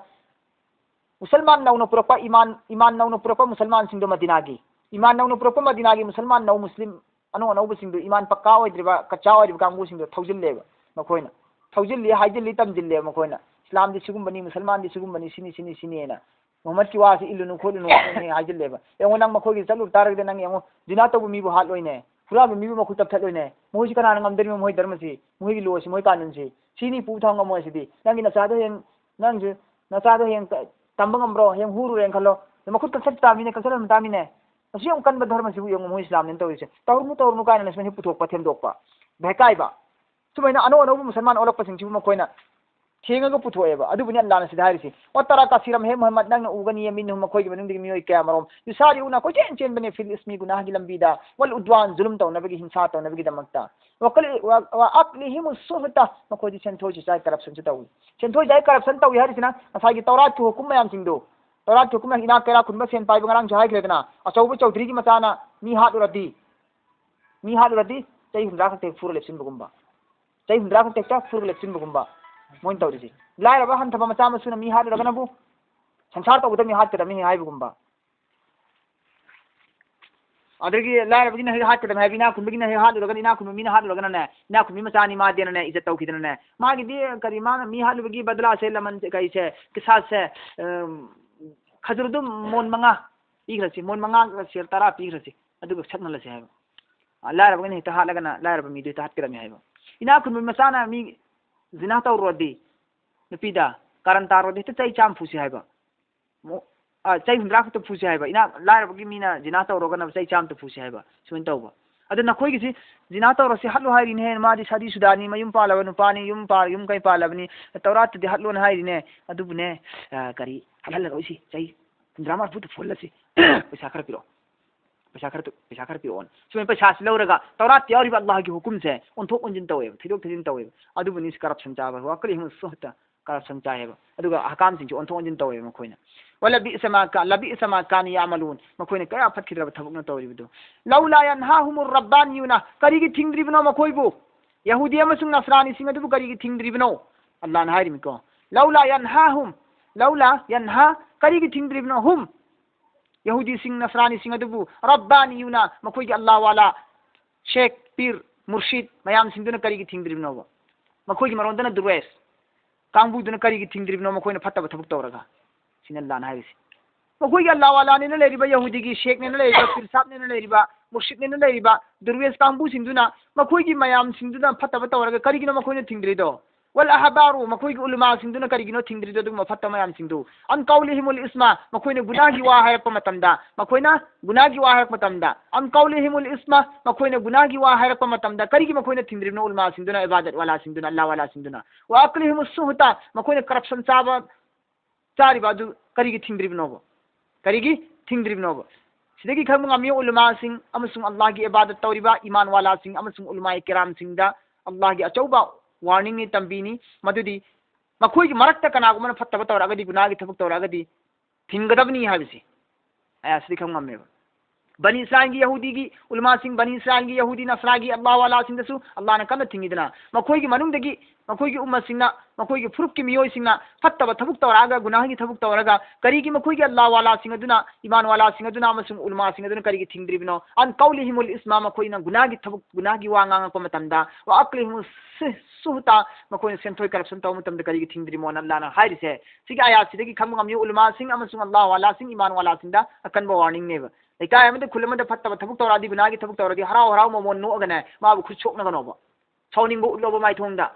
ꯃꯨꯁꯜꯃꯥꯟ ꯅꯧꯅ ꯄꯨꯔꯛꯄ, ꯏꯃꯥꯟ, ꯏꯃꯥꯟ ꯅꯧꯅ ꯄꯨꯔꯛꯄ ꯃꯨꯁꯜꯃꯥꯟꯁꯤꯡꯗꯣ ꯃꯗꯤꯅꯥꯒꯤ, ꯏꯃꯥꯟ ꯅꯧꯅ ꯄꯨꯔꯛꯄ ꯃꯗꯤꯅꯥꯒꯤ ꯃꯨꯁꯜꯃꯥꯟ ꯅꯧ ꯃꯨꯁꯂꯤꯝ ꯑꯅꯧ ꯑꯅꯧꯕꯁꯤꯡꯗꯣ, ꯏꯃꯥꯟ ꯄꯛꯀꯥ ꯑꯣꯏꯗ꯭ꯔꯤꯕ, ꯀꯆꯥ ꯑꯣꯏꯗ꯭ꯔꯤꯕ ꯀꯥꯡꯕꯨꯁꯤꯡꯗꯣ ꯊꯧꯖꯤꯜꯂꯦꯕ ꯃꯈꯣꯏꯅ꯫ ꯊꯧꯖꯤꯜꯂꯤ, ꯍꯥꯏꯖꯤꯜꯂꯤ, ꯇꯝꯖꯤꯜꯂꯦꯕ ꯃꯈꯣꯏꯅ꯫ ꯏꯁꯂꯥꯝꯗꯤ ꯁꯤꯒꯨꯝꯕꯅꯤ, ꯃꯨꯁꯜꯃꯥꯟꯗꯤ ꯁꯤꯒꯨꯝꯕꯅꯤ, ꯁꯤꯅꯤ, ꯁꯤꯅꯤ, ꯁꯤꯅꯤꯅ꯫ ꯃꯨꯍꯝꯃꯗꯀꯤ ꯋꯥꯁꯤ ꯏꯜꯂꯨꯅꯨ, ꯈꯣꯠꯂꯨꯅꯨ, ꯈꯣꯠꯂꯨꯅꯨ ꯍꯥꯏꯖꯤꯜꯂꯦꯕ꯫ ꯌꯦꯡꯉꯣ, ꯅꯪ ꯃꯈꯣꯏꯒꯤ ꯆꯠꯂꯨ ꯇꯥꯔꯒꯗꯤ, ꯅꯪ ꯌꯦꯡꯉꯣ, ꯖꯤꯅꯥ ꯇꯧꯕ ꯃꯤꯕꯨ ꯍꯥꯠꯂꯣꯏꯅꯦ, ꯍꯨꯔꯥꯟꯕ ꯃꯤꯕꯨ ꯃꯈꯨꯠ ꯀꯛꯊꯠꯂꯣꯏꯅꯦ꯫ ꯃꯈꯣꯏꯁꯤ ꯀꯅꯥꯅ ꯉꯝꯗꯣꯔꯤꯕꯅꯣ? ꯃꯈꯣꯏ ꯙꯔꯃꯁꯤ, ꯃꯈꯣꯏꯒꯤ ꯂꯣꯁꯤ, ꯃꯈꯣꯏ ꯀꯥꯅꯨꯟꯁꯤ꯫ ꯁꯤꯅꯤ ꯄꯨ ꯊꯥꯡ ꯉꯝꯃꯣꯏ ꯁꯤꯗꯤ꯫ ꯅꯪꯒꯤ ꯅꯆꯥꯗꯣ ꯍꯌꯦꯡ, ꯅꯪꯁꯨ ꯅꯆꯥꯗꯣ ꯍꯌꯦꯡ ꯇ-, ꯇꯝꯕ ꯉꯝꯕ꯭ꯔꯣ? ꯍꯌꯦꯡ ꯍꯨꯔꯨꯔꯦꯅ ꯈꯜꯂꯣ, ꯃꯈꯨꯠ ꯀꯛꯊꯠ ꯇꯥꯃꯤꯅꯦ, ꯀꯛꯊꯠꯍꯟꯕ ꯇꯥꯃꯤꯅꯦ꯫ ꯑꯁꯤ ꯌꯥꯝ ꯀꯟꯕ ꯙꯔꯃꯁꯤꯕꯨ ꯌꯦꯡꯉꯨ, ꯃꯣꯏ ꯏꯁꯂꯥꯝꯅꯦꯅ ꯇꯧꯔꯤꯁꯦ꯫ ꯇꯧꯔꯨꯅꯨ, ꯇꯧꯔꯨꯅꯨ ꯀꯥꯏꯅ ꯅꯁꯃꯤꯟꯁꯤ ꯄꯨꯊꯣꯛꯄ, ꯊꯦꯝꯗꯣꯛꯄ, ꯚꯦꯀꯥꯏꯕ꯫ ꯁꯨꯃꯥꯏꯅ ꯑꯅꯧ ꯑꯅꯧꯕ ꯃꯨꯁꯜꯃꯥꯟ ꯑꯣꯜꯂꯛꯄꯁꯤꯡꯁꯤꯕꯨ ꯃꯈꯣꯏꯅ ꯊꯦꯡꯉꯒ ꯄꯨꯊꯣꯛꯑꯦꯕ꯫ ꯑꯗꯨꯕꯨꯅꯤ ꯑꯜꯂꯥꯅ ꯁꯤꯗ ꯍꯥꯏꯔꯤꯁꯤ, "ꯋꯥꯇꯔꯥ ꯀꯥꯁꯤꯔꯝ ꯍꯦ ꯃꯨꯍꯝꯃꯗ, ꯅꯪꯅ ꯎꯒꯅꯤꯌꯦ, ꯃꯤꯟꯍꯨꯝ, ꯃꯈꯣꯏꯒꯤ ꯃꯅꯨꯡꯗꯒꯤ ꯃꯤꯑꯣꯏ ꯀꯌꯥ ꯃꯔꯣꯝ, ꯌꯨꯁꯥꯔꯤꯎꯅ, ꯀꯣꯏꯆꯦꯟ ꯆꯦꯟꯕꯅꯦ, ꯐꯤꯜ ꯏꯁꯃꯤ, ꯒꯨꯅꯥꯍꯒꯤ ꯂꯝꯕꯤꯗ, ꯋꯜ ꯎꯗꯋꯥꯟ, ꯖꯨꯂꯨꯝ ꯇꯧꯅꯕꯒꯤ, ꯍꯤꯡꯁꯥ ꯇꯧꯅꯕꯒꯤꯗꯃꯛꯇ, ꯋꯥꯀꯂꯤ-, ꯋꯥ-, ꯋꯥ ꯑꯛꯂꯤꯍꯤꯃꯨ ꯁꯨꯍꯇ, ꯃꯈꯣꯏꯗꯤ ꯁꯦꯟꯊꯣꯏꯁꯨ ꯆꯥꯏ, ꯀꯔꯞꯁꯟꯁꯨ ꯇꯧꯏ"꯫ ꯁꯦꯟꯊꯣꯏ ꯆꯥꯏ, ꯀꯔꯞꯁꯟ ꯇꯧꯏ ꯍꯥꯏꯔꯤꯁꯤꯅ ꯉꯁꯥꯏꯒꯤ ꯇꯧꯔꯥꯠꯀꯤ ꯍꯨꯀꯨꯝ ꯃꯌꯥꯝꯁꯤꯡꯗꯣ, ꯇꯧꯔꯥꯠꯀꯤ ꯍꯨꯀꯨꯝ ꯃꯌꯥꯝ, ꯏꯅꯥꯛ ꯀꯩꯔꯥꯛ ꯈꯨꯟꯕ, ꯁꯦꯟ ꯄꯥꯏꯕ, ꯉꯔꯥꯡꯁꯨ ꯍꯥꯏꯈ꯭ꯔꯦꯗꯅ, ꯑꯆꯧꯕ ꯆꯧꯙꯔꯤꯒꯤ ꯃꯆꯥꯅ ꯃꯤ ꯍꯥꯠꯂꯨꯔꯗꯤ, ꯃꯤ ꯍꯥꯠꯂꯨꯔꯗꯤ ꯆꯍꯤ ꯍꯨꯝꯗ꯭ꯔꯥ ꯈꯛꯇ ꯐꯨꯔ ꯂꯦꯞꯁꯤꯟꯕꯒꯨꯝꯕ, ꯆꯍꯤ ꯍꯨꯝꯗ꯭ꯔꯥ ꯈꯛꯇ ꯍꯦꯛꯇ ꯐꯨꯔꯒ ꯂꯦꯞꯁꯤꯟꯕꯒꯨꯝꯕ ꯃꯣꯏꯅ ꯇꯧꯔꯤꯁꯦ꯫ ꯂꯥꯏꯔꯕ ꯍꯟꯊꯕ ꯃꯆꯥ ꯃꯁꯨꯅ ꯃꯤ ꯍꯥꯠꯂꯨꯔꯒꯅꯕꯨ ꯁꯪꯁꯥꯔ ꯇꯧꯒꯗꯕꯅꯤ, ꯍꯥꯠꯀꯗꯕꯅꯤ ꯍꯥꯏꯕꯒꯨꯝꯕ꯫ ꯑꯗꯒꯤ ꯂꯥꯏꯔꯕꯒꯤꯅ ꯍꯦꯛ ꯍꯥꯠꯀꯗꯕꯅꯤ ꯍꯥꯏꯕ, ꯏꯅꯥꯛ ꯈꯨꯟꯕꯒꯤꯅ ꯍꯦꯛ ꯍꯥꯠꯂꯨꯔꯒꯅ, ꯏꯅꯥꯛ ꯈꯨꯟꯕ ꯃꯤꯅ ꯍꯥꯠꯂꯨꯔꯒꯅꯅꯦ, ꯏꯅꯥꯛ ꯈꯨꯟꯕꯤ ꯃꯆꯥꯅꯤ ꯃꯥꯗꯤꯅꯅꯦ, ꯏꯖꯠ ꯇꯧꯈꯤꯗꯅꯅꯦ, ꯃꯥꯒꯤꯗꯤ ꯀꯔꯤ, ꯃꯥꯅ ꯃꯤ ꯍꯥꯠꯂꯨꯕꯒꯤ ꯕꯗꯂꯥꯁꯦ, ꯂꯃꯟꯁꯦ, ꯀꯩꯁꯦ, ꯀꯤꯁꯥꯁꯁꯦ, ꯑꯝ, ꯈꯖꯨꯔꯗꯨ ꯃꯣꯟ ꯃꯉꯥ ꯄꯤꯈ꯭ꯔꯁꯤ, ꯃꯣꯟ ꯃꯉꯥꯒ ꯁꯦꯔ ꯇꯔꯥ ꯄꯤꯈ꯭ꯔꯁꯤ, ꯑꯗꯨꯒ ꯁꯛꯍꯜꯂꯁꯤ ꯍꯥꯏꯕ꯫ ꯑ, ꯂꯥꯏꯔꯕꯒꯤꯅ ꯍꯦꯛꯇ ꯍꯥꯠꯂꯒꯅ ꯂꯥꯏꯔꯕ ꯃꯤꯗꯨ ꯍꯦꯛꯇ ꯍꯥꯠꯀꯗꯕꯅꯤ ꯍꯥꯏꯕ꯫ ꯏꯅꯥꯛ ꯈꯨꯟꯕ ꯃꯆꯥꯅ ꯃꯤ ꯖꯤꯅꯥ ꯇꯧꯔꯨꯔꯗꯤ, ꯅꯨꯄꯤꯗ ꯀꯥꯔꯟ ꯇꯥꯔꯨꯔꯗꯤ ꯍꯦꯛꯇ ꯆꯩ ꯆꯥꯝ ꯐꯨꯁꯤ ꯍꯥꯏꯕ꯫ ꯃꯣ-, ꯑ, ꯆꯍꯤ ꯍꯨꯝꯗ꯭ꯔꯥ ꯈꯛꯇ ꯐꯨꯁꯤ ꯍꯥꯏꯕ꯫ ꯏꯅꯥꯛ ꯂꯥꯏꯔꯕꯒꯤ ꯃꯤꯅ ꯖꯤꯅꯥ ꯇꯧꯔꯒꯅ ꯆꯍꯤ ꯆꯥꯝꯃꯇ ꯐꯨꯁꯤ ꯍꯥꯏꯕ꯫ ꯁꯨꯃꯥꯏꯅ ꯇꯧꯕ꯫ ꯑꯗꯨ ꯅꯈꯣꯏꯒꯤꯁꯤ ꯖꯤꯅꯥ ꯇꯧꯔꯁꯤ ꯍꯠꯂꯨ ꯍꯥꯏꯔꯤꯅꯦꯍꯦ꯫ ꯃꯥꯗꯤ ꯁꯥꯗꯤ ꯁꯨꯗꯥꯅꯤ, ꯃꯌꯨꯝ ꯄꯥꯜꯂꯕ ꯅꯨꯄꯥꯅꯤ, ꯌꯨꯝ ꯄꯥ-, ꯌꯨꯝ ꯀꯩ ꯄꯥꯜꯂꯕꯅꯤ, ꯇꯧꯔꯥꯠꯇꯗꯤ ꯍꯠꯂꯣꯅ ꯍꯥꯏꯔꯤꯅꯦ꯫ ꯑꯗꯨꯕꯨꯅꯦ, ꯑ, ꯀꯔꯤ, ꯍꯠꯍꯜꯂꯔꯣꯏꯁꯤ, ꯆꯍꯤ ꯍꯨꯝꯗ꯭ꯔꯥ ꯃꯔꯐꯨꯗ ꯐꯨꯍꯜꯂꯁꯤ꯫ ꯄꯩꯁꯥ ꯈꯔ ꯄꯤꯔꯛꯑꯣ꯫ ꯄꯩꯁꯥ ꯈꯔ ꯇꯨ-, ꯄꯩꯁꯥ ꯈꯔ ꯄꯤꯔꯛꯑꯣꯅ꯫ ꯁꯨꯃꯥꯏꯅ ꯄꯩꯁꯥꯁꯤ ꯂꯧꯔꯒ ꯇꯧꯔꯥꯠꯇ ꯌꯥꯎꯔꯤꯕ ꯑꯜꯂꯥꯍꯒꯤ ꯍꯨꯀꯨꯝꯁꯦ ꯑꯣꯟꯊꯣꯛ ꯑꯣꯟꯁꯤꯟ ꯇꯧꯋꯦꯕ, ꯊꯩꯗꯣꯛ ꯊꯩꯖꯤꯟ ꯇꯧꯋꯦꯕ꯫ ꯑꯗꯨꯕꯨꯅꯤ ꯁꯤ ꯀꯔꯞꯁꯟ ꯆꯥꯕ, ꯋꯥꯀꯂꯤꯍꯤꯃꯨ ꯁꯨꯍꯇ꯫ ꯀꯔꯞꯁꯟ ꯆꯥꯏꯌꯦꯕ꯫ ꯑꯗꯨꯒ ꯑꯍꯀꯥꯝꯁꯤꯡꯁꯨ ꯑꯣꯟꯊꯣꯛ ꯑꯣꯟꯁꯤꯟ ꯇꯧꯋꯦꯕ ꯃꯈꯣꯏꯅ꯫ ولبئس ما كا-، لبئس ما كانوا يعملون꯫ ꯃꯈꯣꯏꯅ ꯀꯌꯥ ꯐꯠꯈꯤꯗ꯭ꯔꯕ ꯊꯕꯛꯅꯣ ꯇꯧꯔꯤꯕꯗꯨ꯫ لولا ينهاهم الربانيون꯫ ꯀꯔꯤꯒꯤ ꯊꯤꯡꯗ꯭ꯔꯤꯕꯅꯣ ꯃꯈꯣꯏꯕꯨ? ꯌꯍꯨꯗꯤ ꯑꯃꯁꯨꯡ ꯅꯁꯔꯥꯅꯤꯁꯤꯡ ꯑꯗꯨꯕꯨ ꯀꯔꯤꯒꯤ ꯊꯤꯡꯗ꯭ꯔꯤꯕꯅꯣ? ꯑꯜꯂꯥꯍꯅ ꯍꯥꯏꯔꯤꯃꯤꯀꯣ꯫ لولا ينهاهم، لولا ينهى، ꯀꯔꯤꯒꯤ ꯊꯤꯡꯗ꯭ꯔꯤꯕꯅꯣ؟ هم، ꯌꯍꯨꯗꯤꯁꯤꯡ, ꯅꯁꯔꯥꯅꯤꯁꯤꯡ ꯑꯗꯨꯕꯨ, ربانيون، ꯃꯈꯣꯏꯒꯤ ꯑꯜꯂꯥꯍ ꯋꯥꯂꯥ, ꯁꯦꯈ, ꯄꯤꯔ, ꯃꯨꯔꯁꯤꯗ ꯃꯌꯥꯝꯁꯤꯡꯗꯨꯅ ꯀꯔꯤꯒꯤ ꯊꯤꯡꯗ꯭ꯔꯤꯕꯅꯣꯕ? ꯃꯈꯣꯏꯒꯤ ꯃꯔꯣꯟꯗꯅ ꯗꯨꯔꯋꯦꯁ ꯀꯥꯡꯕꯨꯗꯨꯅ ꯀꯔꯤꯒꯤ ꯊꯤꯡꯗ꯭ꯔꯤꯕꯅꯣ ꯃꯈꯣꯏꯅ ꯐꯠꯇꯕ ꯊꯕꯛ ꯇꯧꯔꯒ? ꯁꯤꯅ ꯑꯜꯂꯥꯅ ꯍꯥꯏꯔꯤꯁꯤ꯫ ꯃꯈꯣꯏꯒꯤ ꯑꯜꯂꯥ ꯋꯥꯂꯥꯅꯦꯅ ꯂꯩꯔꯤꯕ, ꯌꯍꯨꯗꯤꯒꯤ ꯁꯦꯈꯅꯦꯅ ꯂꯩꯔꯤꯕ, ꯄꯤꯔ ꯁꯥꯕꯅꯦꯅ ꯂꯩꯔꯤꯕ, ꯃꯨꯔꯁꯤꯗꯅꯦꯅ ꯂꯩꯔꯤꯕ ꯗꯨꯔꯋꯦꯁ ꯀꯥꯡꯕꯨꯁꯤꯡꯗꯨꯅ ꯃꯈꯣꯏꯒꯤ ꯃꯌꯥꯝꯁꯤꯡꯗꯨꯅ ꯐꯠꯇꯕ ꯇꯧꯔꯒ ꯀꯔꯤꯒꯤꯅꯣ ꯃꯈꯣꯏꯅ ꯊꯤꯡꯗ꯭ꯔꯤꯗꯣ? ꯋꯜ ꯑꯍꯕꯥꯔꯨ, ꯃꯈꯣꯏꯒꯤ ꯎꯂꯃꯥꯁꯤꯡꯗꯨꯅ ꯀꯔꯤꯒꯤꯅꯣ ꯊꯤꯡꯗ꯭ꯔꯤꯗꯣ ꯑꯗꯨꯒꯨꯝꯕ ꯐꯠꯇꯕ ꯃꯌꯥꯝꯁꯤꯡꯗꯨ? ꯑꯟ ꯀꯧꯂꯤꯍꯤꯃꯨꯜ ꯏꯁꯃ, ꯃꯈꯣꯏꯅ ꯒꯨꯅꯥꯒꯤ ꯋꯥ ꯍꯥꯏꯔꯛꯄ ꯃꯇꯝꯗ, ꯃꯈꯣꯏꯅ ꯒꯨꯅꯥꯒꯤ ꯋꯥ ꯍꯥꯏꯔꯛꯄ ꯃꯇꯝꯗ, ꯑꯟ ꯀꯧꯂꯤꯍꯤꯃꯨꯜ ꯏꯁꯃ, ꯃꯈꯣꯏꯅ ꯒꯨꯅꯥꯒꯤ ꯋꯥ ꯍꯥꯏꯔꯛꯄ ꯃꯇꯝꯗ ꯀꯔꯤꯒꯤ ꯃꯈꯣꯏꯅ ꯊꯤꯡꯗ꯭ꯔꯤꯕꯅꯣ? ꯎꯂꯃꯥꯁꯤꯡꯗꯨꯅ, ꯏꯕꯥꯗꯠ ꯋꯥꯂꯥꯁꯤꯡꯗꯨꯅ, ꯑꯜꯂꯥ ꯋꯥꯂꯥꯁꯤꯡꯗꯨꯅ꯫ ꯋ ꯑꯀ꯭ꯂꯤꯍꯤꯃꯨ ꯁꯨꯍꯨꯇ, ꯃꯈꯣꯏꯅ ꯀꯔꯞꯁꯟ ꯆꯥꯕ, ꯆꯥꯔꯤꯕ ꯑꯗꯨ ꯀꯔꯤꯒꯤ ꯊꯤꯡꯗ꯭ꯔꯤꯕꯅꯣꯕ? ꯀꯔꯤꯒꯤ ꯊꯤꯡꯗ꯭ꯔꯤꯕꯅꯣꯕ? ꯁꯤꯗꯒꯤ ꯈꯪꯕ ꯉꯝꯃꯤ, ꯎꯂꯃꯥꯁꯤꯡ ꯑꯃꯁꯨꯡ ꯑꯜꯂꯥꯍꯒꯤ ꯏꯕꯥꯗꯠ ꯇꯧꯔꯤꯕ ꯏꯃꯥꯟ ꯋꯥꯂꯥꯁꯤꯡ ꯑꯃꯁꯨꯡ ꯎꯂꯃꯥ ꯀꯤꯔꯥꯝꯁꯤꯡꯗ ꯑꯜꯂꯥꯍꯒꯤ ꯑꯆꯧꯕ ꯋꯥꯔꯅꯤꯡꯅꯤ, ꯇꯝꯕꯤꯅꯤ꯫ ꯃꯗꯨꯗꯤ ꯃꯈꯣꯏꯒꯤ ꯃꯔꯛꯇ ꯀꯅꯥꯒꯨꯝꯕꯅ ꯐꯠꯇꯕ ꯇꯧꯔꯛꯑꯒꯗꯤ, ꯒꯨꯅꯥꯒꯤ ꯊꯕꯛ ꯇꯧꯔꯛꯑꯒꯗꯤ ꯊꯤꯡꯒꯗꯕꯅꯤ ꯍꯥꯏꯕꯁꯤ ꯑꯌꯥꯁꯤꯗꯒꯤ ꯈꯪꯕ ꯉꯝꯃꯦꯕ꯫ ꯕꯅꯤ ꯏꯁꯔꯥꯏꯜꯒꯤ ꯌꯍꯨꯗꯤꯒꯤ ꯎꯂꯃꯥꯁꯤꯡ, ꯕꯅꯤ ꯏꯁꯔꯥꯏꯜꯒꯤ ꯌꯍꯨꯗꯤ ꯅꯁꯔꯥꯒꯤ ꯑꯜꯂꯥꯍ ꯋꯥꯂꯥꯁꯤꯡꯗꯁꯨ ꯑꯜꯂꯥꯍꯅ ꯀꯟꯅ ꯊꯤꯡꯉꯤꯗꯅ, ꯃꯈꯣꯏꯒꯤ ꯃꯅꯨꯡꯗꯒꯤ, ꯃꯈꯣꯏꯒꯤ ꯎꯝꯃꯁꯤꯡꯅ, ꯃꯈꯣꯏꯒꯤ ꯐꯨꯔꯨꯞꯀꯤ ꯃꯤꯑꯣꯏꯁꯤꯡꯅ ꯐꯠꯇꯕ ꯊꯕꯛ ꯇꯧꯔꯛꯑꯒ, ꯒꯨꯅꯥꯍꯒꯤ ꯊꯕꯛ ꯇꯧꯔꯒ, ꯀꯔꯤꯒꯤ ꯃꯈꯣꯏꯒꯤ ꯑꯜꯂꯥꯍ ꯋꯥꯂꯥꯁꯤꯡ ꯑꯗꯨꯅ, ꯏꯃꯥꯟ ꯋꯥꯂꯥꯁꯤꯡ ꯑꯗꯨꯅ ꯑꯃꯁꯨꯡ ꯎꯂꯃꯥꯁꯤꯡ ꯑꯗꯨꯅ ꯀꯔꯤꯒꯤ ꯊꯤꯡꯗ꯭ꯔꯤꯕꯅꯣ? ꯑꯟ ꯀꯧꯂꯤꯍꯤꯃꯨꯜ ꯏꯁꯃ, ꯃꯈꯣꯏꯅ ꯒꯨꯅꯥꯍꯒꯤ ꯊꯕꯛ, ꯒꯨꯅꯥꯍꯒꯤ ꯋꯥ ꯉꯥꯡꯉꯛꯄ ꯃꯇꯝꯗ, ꯋ ꯑꯀ꯭ꯂꯤꯍꯤꯃꯨ ꯁꯨ-, ꯁꯨꯍꯨꯇ, ꯃꯈꯣꯏꯅ ꯁꯦꯟꯊꯣꯏ ꯀꯔꯞꯁꯟ ꯇꯧꯕ ꯃꯇꯝꯗ ꯀꯔꯤꯒꯤ ꯊꯤꯡꯗ꯭ꯔꯤꯃꯣꯅ ꯑꯜꯂꯥꯍꯅ ꯍꯥꯏꯔꯤꯁꯦ? ꯁꯤꯒꯤ ꯑꯌꯥꯠꯁꯤꯗꯒꯤ ꯈꯪꯕ ꯉꯝꯃꯤ, ꯎꯂꯃꯥꯁꯤꯡ ꯑꯃꯁꯨꯡ ꯑꯜꯂꯥꯍ ꯋꯥꯂꯥꯁꯤꯡ, ꯏꯃꯥꯟ ꯋꯥꯂꯥꯁꯤꯡꯗ ꯑꯀꯟꯕ ꯋꯥꯔꯅꯤꯡꯅꯦꯕ꯫ ꯂꯩꯀꯥꯏ ꯑꯃꯗ, ꯈꯨꯜ ꯑꯃꯗ ꯐꯠꯇꯕ ꯊꯕꯛ ꯇꯧꯔꯛꯑꯗꯤ, ꯒꯨꯅꯥꯒꯤ ꯊꯕꯛ ꯇꯧꯔꯗꯤ, ꯍꯔꯥꯎ ꯍꯔꯥꯎ ꯃꯃꯣꯟ ꯅꯣꯛꯑꯒꯅꯦ, ꯃꯥꯕꯨ ꯈꯨꯠ ꯁꯣꯛꯅꯒꯅꯣꯕ꯫ ꯁꯥꯎꯅꯤꯡꯕ ꯎꯠꯂꯣꯕ ꯃꯥꯏꯊꯣꯡꯗ꯫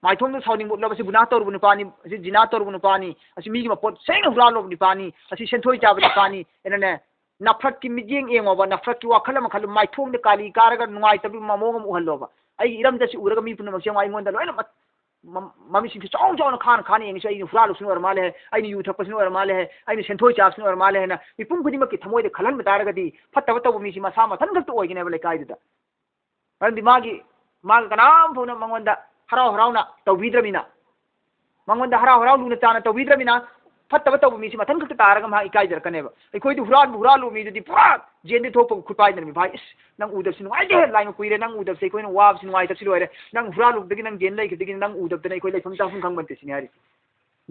ꯃꯥꯏꯊꯣꯡꯗ ꯁꯥꯎꯅꯤꯡꯕ ꯎꯠꯂꯣꯕ, "ꯑꯁꯤ ꯒꯨꯅꯥ ꯇꯧꯔꯨꯕ ꯅꯨꯄꯥꯅꯤ, ꯑꯁꯤ ꯖꯤꯅꯥ ꯇꯧꯔꯨꯕ ꯅꯨꯄꯥꯅꯤ, ꯑꯁꯤ ꯃꯤꯒꯤ ꯃꯄꯣꯠ ꯁꯦꯡꯅ ꯍꯨꯔꯥꯜꯂꯨꯕ ꯅꯨꯄꯥꯅꯤ, ꯑꯁꯤ ꯁꯦꯟꯊꯣꯏ ꯆꯥꯕ ꯅꯨꯄꯥꯅꯤ" ꯍꯥꯏꯅꯅꯦ, ꯅꯐ꯭ꯔꯠꯀꯤ ꯃꯤꯠꯌꯦꯡ ꯌꯦꯡꯉꯣꯕ, ꯅꯐ꯭ꯔꯠꯀꯤ ꯋꯥꯈꯜ ꯑꯃ ꯈꯜꯂꯨ, ꯃꯥꯏꯊꯣꯡꯗ ꯀꯥꯂꯤ ꯀꯥꯔꯒ ꯅꯨꯡꯉꯥꯏꯇꯕ ꯃꯑꯣꯡ ꯑꯃ ꯎꯍꯜꯂꯣꯕ꯫ ꯑꯩꯒꯤ ꯏꯔꯝꯗꯝꯁꯤ ꯎꯔꯒ ꯃꯤ ꯄꯨꯝꯅꯃꯛꯁꯦ ꯌꯦꯡꯉꯣ, ꯑꯩꯉꯣꯟꯗ ꯂꯣꯏꯅ ꯃ-, ꯃ-, ꯃꯃꯤꯠꯁꯤꯡꯁꯦ ꯆꯥꯎ ꯆꯥꯎꯅ ꯈꯥꯅ ꯈꯥꯅ ꯌꯦꯡꯉꯤꯁꯦ, ꯑꯩꯅ ꯍꯨꯔꯥꯜꯂꯨꯕꯁꯤꯅ ꯑꯣꯏꯔ ꯃꯥꯜꯂꯦ, ꯑꯩꯅ ꯌꯨ ꯊꯛꯄꯁꯤꯅ ꯑꯣꯏꯔ ꯃꯥꯜꯂꯦ, ꯑꯩꯅ ꯁꯦꯟꯊꯣꯏ ꯆꯥꯕꯁꯤꯅ ꯑꯣꯏꯔ ꯃꯥꯜꯂꯦ ꯍꯥꯏꯅ ꯃꯤꯄꯨꯝ ꯈꯨꯗꯤꯡꯃꯛꯀꯤ ꯊꯃꯣꯏꯗ ꯈꯜꯍꯟꯕ ꯇꯥꯔꯒꯗꯤ, ꯐꯠꯇꯕ ꯇꯧꯕ ꯃꯤꯁꯤ ꯃꯁꯥ ꯃꯊꯟ ꯈꯛꯇ ꯑꯣꯏꯒꯅꯦꯕ ꯂꯩꯀꯥꯏꯗꯨꯗ꯫ ꯃꯔꯝꯗꯤ ꯃꯥꯒꯤ, ꯃꯥꯒ ꯀꯅꯥꯝ ꯐꯥꯎꯅ ꯃꯉꯣꯟꯗ ꯍꯔꯥꯎ ꯍꯔꯥꯎꯅ ꯇꯧꯕꯤꯗ꯭ꯔꯃꯤꯅ, ꯃꯉꯣꯟꯗ ꯍꯔꯥꯎ ꯍꯔꯥꯎ ꯂꯨꯅ ꯆꯥꯟꯅ ꯇꯧꯕꯤꯗ꯭ꯔꯃꯤꯅ, ꯐꯠꯇꯕ ꯇꯧꯕ ꯃꯤꯁꯤ ꯃꯊꯟ ꯈꯛꯇ ꯇꯥꯔꯒ ꯃꯍꯥꯛ ꯏꯀꯥꯏꯖꯔꯛꯀꯅꯦꯕ꯫ ꯑꯩꯈꯣꯏꯗꯤ ꯍꯨꯔꯥꯟꯕ ꯍꯨꯔꯥꯜꯂꯨꯕ ꯃꯤꯗꯨꯗꯤ ꯄꯨꯔꯥ ꯖꯦꯟꯗ ꯊꯣꯛꯄꯒ ꯈꯨꯠꯄꯥꯏꯗꯅꯤ, "ꯚꯥꯏ, ꯏꯁ, ꯅꯪ ꯎꯗꯕꯁꯤ ꯅꯨꯡꯉꯥꯏꯇꯦ, ꯂꯥꯏꯃ ꯀꯨꯏꯔꯦ ꯅꯪ ꯎꯗꯕꯁꯦ, ꯑꯩꯈꯣꯏꯅ ꯋꯥꯕꯁꯤ ꯅꯨꯡꯉꯥꯏꯇꯕꯁꯤ ꯂꯣꯏꯔꯦ, ꯅꯪ ꯍꯨꯔꯥꯜꯂꯨꯕꯗꯒꯤ ꯅꯪ ꯖꯦꯟ ꯂꯩꯈꯤꯕꯗꯒꯤ ꯅꯪ ꯎꯗꯕꯗꯅ ꯑꯩꯈꯣꯏ ꯂꯩꯐꯝ ꯆꯥꯐꯝ ꯈꯪꯕ ꯅꯠꯇꯦ" ꯁꯤꯅꯤ ꯍꯥꯏꯔꯤꯁꯦ꯫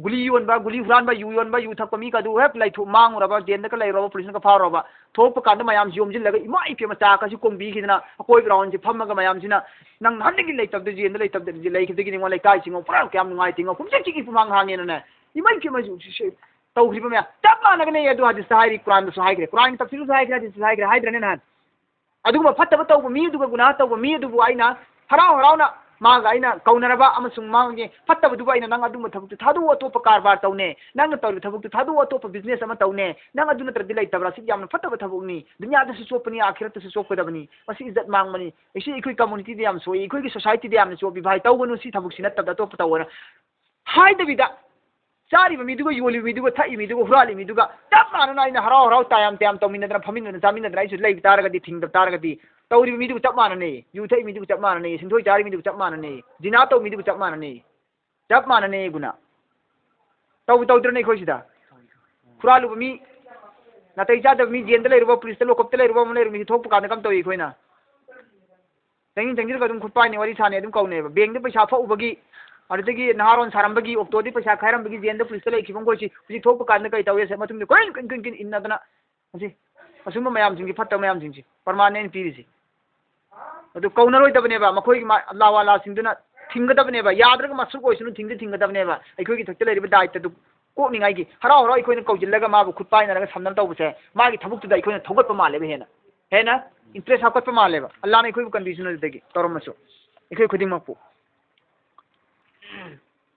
ꯒꯨꯂꯤ ꯌꯣꯟꯕ, ꯒꯨꯂꯤ ꯍꯨꯔꯥꯟꯕ, ꯌꯨ ꯌꯣꯟꯕ, ꯌꯨ ꯊꯛꯄ ꯃꯤꯒ ꯑꯗꯨ ꯍꯦꯛ ꯂꯩꯊꯣꯛ ꯃꯥꯡꯉꯨꯔꯕ, ꯖꯦꯜꯗꯒ ꯂꯩꯔꯨꯔꯕ, ꯄꯨꯂꯤꯁꯅꯒ ꯐꯥꯔꯨꯔꯕ, ꯊꯣꯛꯂꯛꯄ ꯀꯥꯟꯗ ꯃꯌꯥꯝꯁꯤ ꯌꯣꯝꯁꯤꯜꯂꯒ ꯏꯃꯥ ꯏꯄꯦꯝꯃ ꯆꯥꯛꯀꯁꯤ ꯀꯣꯡꯕꯤꯈꯤꯗꯅ ꯑꯀꯣꯏꯕ ꯔꯥꯎꯟꯁꯤ ꯐꯝꯃꯒ ꯃꯌꯥꯝꯁꯤꯅ ꯅꯪ ꯅꯍꯥꯟꯗꯒꯤ ꯂꯩꯇꯕꯗ, ꯖꯦꯜꯗ ꯂꯩꯇꯕꯗ ꯂꯩꯈꯤꯕꯗꯒꯤ ꯅꯤꯉꯣ ꯂꯩꯀꯥꯏꯁꯤ ꯉꯣ ꯄꯨꯔꯥ ꯀꯌꯥꯝ ꯅꯨꯡꯉꯥꯏꯇꯦ ꯉꯣ, ꯄꯨꯝꯁꯤꯛ ꯆꯤꯛꯏ ꯄꯨꯝꯍꯥꯡ ꯍꯥꯡꯉꯦꯅꯅꯦ꯫ ꯏꯃꯥ ꯏꯄꯦꯝꯃ ꯇꯧꯈ꯭ꯔꯤꯕ ꯃꯌꯥꯝ ꯆꯞ ꯃꯥꯟꯅꯒꯅꯤ꯫ ꯑꯗꯨ ꯍꯗꯤꯁꯇ ꯍꯥꯏꯔꯤ, ꯀꯨꯔꯥꯟꯗꯁꯨ ꯍꯥꯏꯈ꯭ꯔꯦ, ꯀꯨꯔꯥꯟꯒꯤ ꯇꯐꯁꯤꯔꯁꯨ ꯍꯥꯏꯈ꯭ꯔꯦ, ꯍꯗꯤꯁꯇꯁꯨ ꯍꯥꯏꯈ꯭ꯔꯦ, ꯍꯥꯏꯗ꯭ꯔꯅꯦ ꯅꯍꯥꯟ? ꯑꯗꯨꯒꯨꯝꯕ ꯐꯠꯇꯕ ꯇꯧꯕ ꯃꯤ ꯑꯗꯨꯒ ꯒꯨꯅꯥꯍ ꯇꯧꯕ ꯃꯤ ꯑꯗꯨꯕꯨ ꯑꯩꯅ ꯍꯔꯥꯎ ꯍꯔꯥꯎꯅ ꯃꯥꯒ ꯑꯩꯅ ꯀꯧꯅꯔꯕ ꯑꯃꯁꯨꯡ ꯃꯥꯒꯤ ꯐꯠꯇꯕꯗꯨꯕꯨ ꯑꯩꯅ ꯅꯪ ꯑꯗꯨꯝꯕ ꯊꯕꯛꯇꯨ ꯊꯥꯗꯣꯛꯑꯣ, ꯑꯇꯣꯞꯄ ꯀꯔꯕꯥꯔ ꯇꯧꯅꯦ, ꯅꯪꯅ ꯇꯧꯔꯤꯕ ꯊꯕꯛꯇꯨ ꯊꯥꯗꯣꯛꯑꯣ, ꯑꯇꯣꯞꯄ ꯕꯤꯖꯤꯅꯦꯁ ꯑꯃ ꯇꯧꯅꯦ, ꯅꯪ ꯑꯗꯨ ꯅꯠꯇ꯭ꯔꯗꯤ ꯂꯩꯇꯕ꯭ꯔꯥ? ꯁꯤ ꯌꯥꯝꯅ ꯐꯠꯇꯕ ꯊꯕꯛꯅꯤ, ꯗꯨꯅꯤꯌꯥꯗꯁꯨ ꯆꯣꯞꯄꯅꯤ, ꯑꯥꯈꯤꯔꯠꯇꯁꯨ ꯆꯣꯞꯀꯗꯕꯅꯤ꯫ ꯃꯁꯤ ꯏꯖꯠ ꯃꯥꯡꯕꯅꯤ꯫ ꯑꯩꯁꯤ ꯑꯩꯈꯣꯏ ꯀꯝꯃꯨꯅꯤꯇꯤꯗ ꯌꯥꯝ ꯁꯣꯛꯏ, ꯑꯩꯈꯣꯏꯒꯤ ꯁꯣꯁꯥꯏꯇꯤꯗ ꯌꯥꯝꯅ ꯆꯣꯞꯄꯤ꯫ ꯚꯥꯏ, ꯇꯧꯒꯅꯨ, ꯁꯤ ꯊꯕꯛꯁꯤ ꯅꯠꯇꯕꯗ ꯑꯇꯣꯞꯄ ꯇꯧꯑꯣꯅ ꯍꯥꯏꯗꯕꯤꯗ, ꯆꯥꯔꯤꯕ ꯃꯤꯗꯨꯒ, ꯌꯣꯜꯂꯤꯕ ꯃꯤꯗꯨꯒ, ꯊꯛꯏ ꯃꯤꯗꯨꯒ, ꯍꯨꯔꯥꯜꯂꯤ ꯃꯤꯗꯨꯒ ꯆꯞ ꯃꯥꯟꯅꯅ ꯑꯩꯅ ꯍꯔꯥꯎ ꯍꯔꯥꯎ ꯇꯌꯥꯝ ꯇꯌꯥꯝ ꯇꯧꯃꯤꯟꯅꯗꯅ, ꯐꯝꯃꯤꯟꯅꯗꯅ, ꯆꯥꯃꯤꯟꯅꯗꯅ ꯑꯩꯁꯨ ꯂꯩꯕ ꯇꯥꯔꯒꯗꯤ, ꯊꯤꯡꯗꯕ ꯇꯥꯔꯒꯗꯤ, ꯇꯧꯔꯤꯕ ꯃꯤꯗꯨꯒ ꯆꯞ ꯃꯥꯟꯅꯅꯤ, ꯌꯨ ꯊꯛꯏ ꯃꯤꯗꯨꯒ ꯆꯞ ꯃꯥꯟꯅꯅꯤ, ꯁꯤꯡꯊꯣꯏ ꯆꯥꯔꯤ ꯃꯤꯗꯨꯒ ꯆꯞ ꯃꯥꯟꯅꯅꯤ, ꯖꯤꯅꯥ ꯇꯧ ꯃꯤꯗꯨꯒ ꯆꯞ ꯃꯥꯟꯅꯅꯤ, ꯆꯞ ꯃꯥꯟꯅꯅꯤ ꯒꯨꯅꯥ꯫ ꯇꯧꯕ ꯇꯧꯗ꯭ꯔꯅꯦ ꯑꯩꯈꯣꯏ ꯁꯤꯗ? ꯍꯨꯔꯥꯜꯂꯨꯕ ꯃꯤ, ꯅꯥꯇꯩ ꯆꯥꯗꯕ ꯃꯤ, ꯖꯦꯜꯗ ꯂꯩꯔꯨꯕ, ꯄꯨꯂꯤꯁꯇ ꯂꯣꯀꯞꯇ ꯂꯩꯔꯨꯕ ꯑꯃ ꯂꯩꯔꯨ, ꯃꯤꯁꯤ ꯊꯣꯛꯄ ꯀꯥꯟꯗ ꯀꯝ ꯇꯧꯏ ꯑꯩꯈꯣꯏꯅ? ꯆꯪꯁꯤꯟ ꯆꯪꯁꯤꯜꯂꯒ ꯑꯗꯨꯝ ꯈꯨꯠ ꯄꯥꯏꯅꯤ, ꯋꯥꯔꯤ ꯁꯥꯅꯤ, ꯑꯗꯨꯝ ꯀꯧꯅꯩꯑꯕ꯫ ꯕꯦꯡꯗ ꯄꯩꯁꯥ ꯐꯛꯎꯕꯒꯤ, ꯑꯗꯨꯗꯒꯤ ꯅꯍꯥꯔꯣꯟ ꯁꯥꯔꯝꯕꯒꯤ, ꯑꯣꯛꯇꯣꯗꯤ ꯄꯩꯁꯥ ꯈꯥꯏꯔꯝꯕꯒꯤ, ꯖꯦꯜꯗ ꯄꯨꯂꯤꯁꯇ ꯂꯩꯈꯤꯕ ꯃꯈꯣꯏꯁꯤ ꯍꯧꯖꯤꯛ ꯊꯣꯛꯄ ꯀꯥꯟꯗ ꯀꯔꯤ ꯇꯧꯏ? ꯃꯇꯨꯡꯗ ꯀꯣꯏꯟ ꯀꯣꯏꯟ ꯀꯣꯏꯟ ꯀꯣꯏꯟ ꯏꯟꯅꯗꯅ ꯃꯁꯤ ꯑꯁꯨꯝꯕ ꯃꯌꯥꯝꯁꯤꯡꯁꯤ, ꯐꯠꯇꯕ ꯃꯌꯥꯝꯁꯤꯡꯁꯤ ꯄ꯭ꯔꯃꯥꯟꯅꯦ ꯑꯩꯅ ꯄꯤꯔꯤꯁꯤ꯫ ꯑꯗꯨ ꯀꯧꯅꯔꯣꯏꯗꯕꯅꯦꯕ, ꯃꯈꯣꯏꯒꯤ ꯃꯥ-, ꯑꯜꯂꯥꯍ ꯋꯥꯂꯥꯁꯤꯡꯗꯨꯅ ꯊꯤꯡꯒꯗꯕꯅꯦꯕ, ꯌꯥꯗ꯭ꯔꯒ ꯃꯁꯨꯛ ꯑꯣꯏꯁꯅꯨ, ꯊꯤꯡꯗꯤ ꯊꯤꯡꯒꯗꯕꯅꯦꯕ꯫ ꯑꯩꯈꯣꯏꯒꯤ ꯏꯊꯛꯇ ꯂꯩꯔꯤꯕ ꯗꯥꯏꯇꯗꯨ ꯀꯣꯛꯅꯤꯡꯉꯥꯏꯒꯤ ꯍꯔꯥꯎ ꯍꯔꯥꯎ ꯑꯩꯈꯣꯏꯅ ꯀꯧꯁꯤꯜꯂꯒ ꯃꯥꯕꯨ ꯈꯨꯠ ꯄꯥꯏꯅꯔꯒ ꯁꯝꯅꯅ ꯇꯧꯕꯁꯦ, ꯃꯥꯒꯤ ꯊꯕꯛꯇꯨꯗ ꯑꯩꯈꯣꯏꯅ ꯊꯧꯒꯠꯄ ꯃꯥꯜꯂꯦꯕ, ꯍꯦꯟꯅ ꯍꯦꯟꯅ ꯏꯟꯇꯔꯦꯁ ꯍꯥꯞꯀꯠꯄ ꯃꯥꯜꯂꯦꯕ꯫ ꯑꯜꯂꯥꯍꯅ ꯑꯩꯈꯣꯏꯕꯨ ꯀꯟꯗꯤꯁꯟ ꯑꯗꯨꯗꯒꯤ ꯇꯧꯔꯝꯃꯁꯨ, ꯑꯩꯈꯣꯏ ꯈꯨꯗꯤꯡꯃꯛꯄꯨ꯫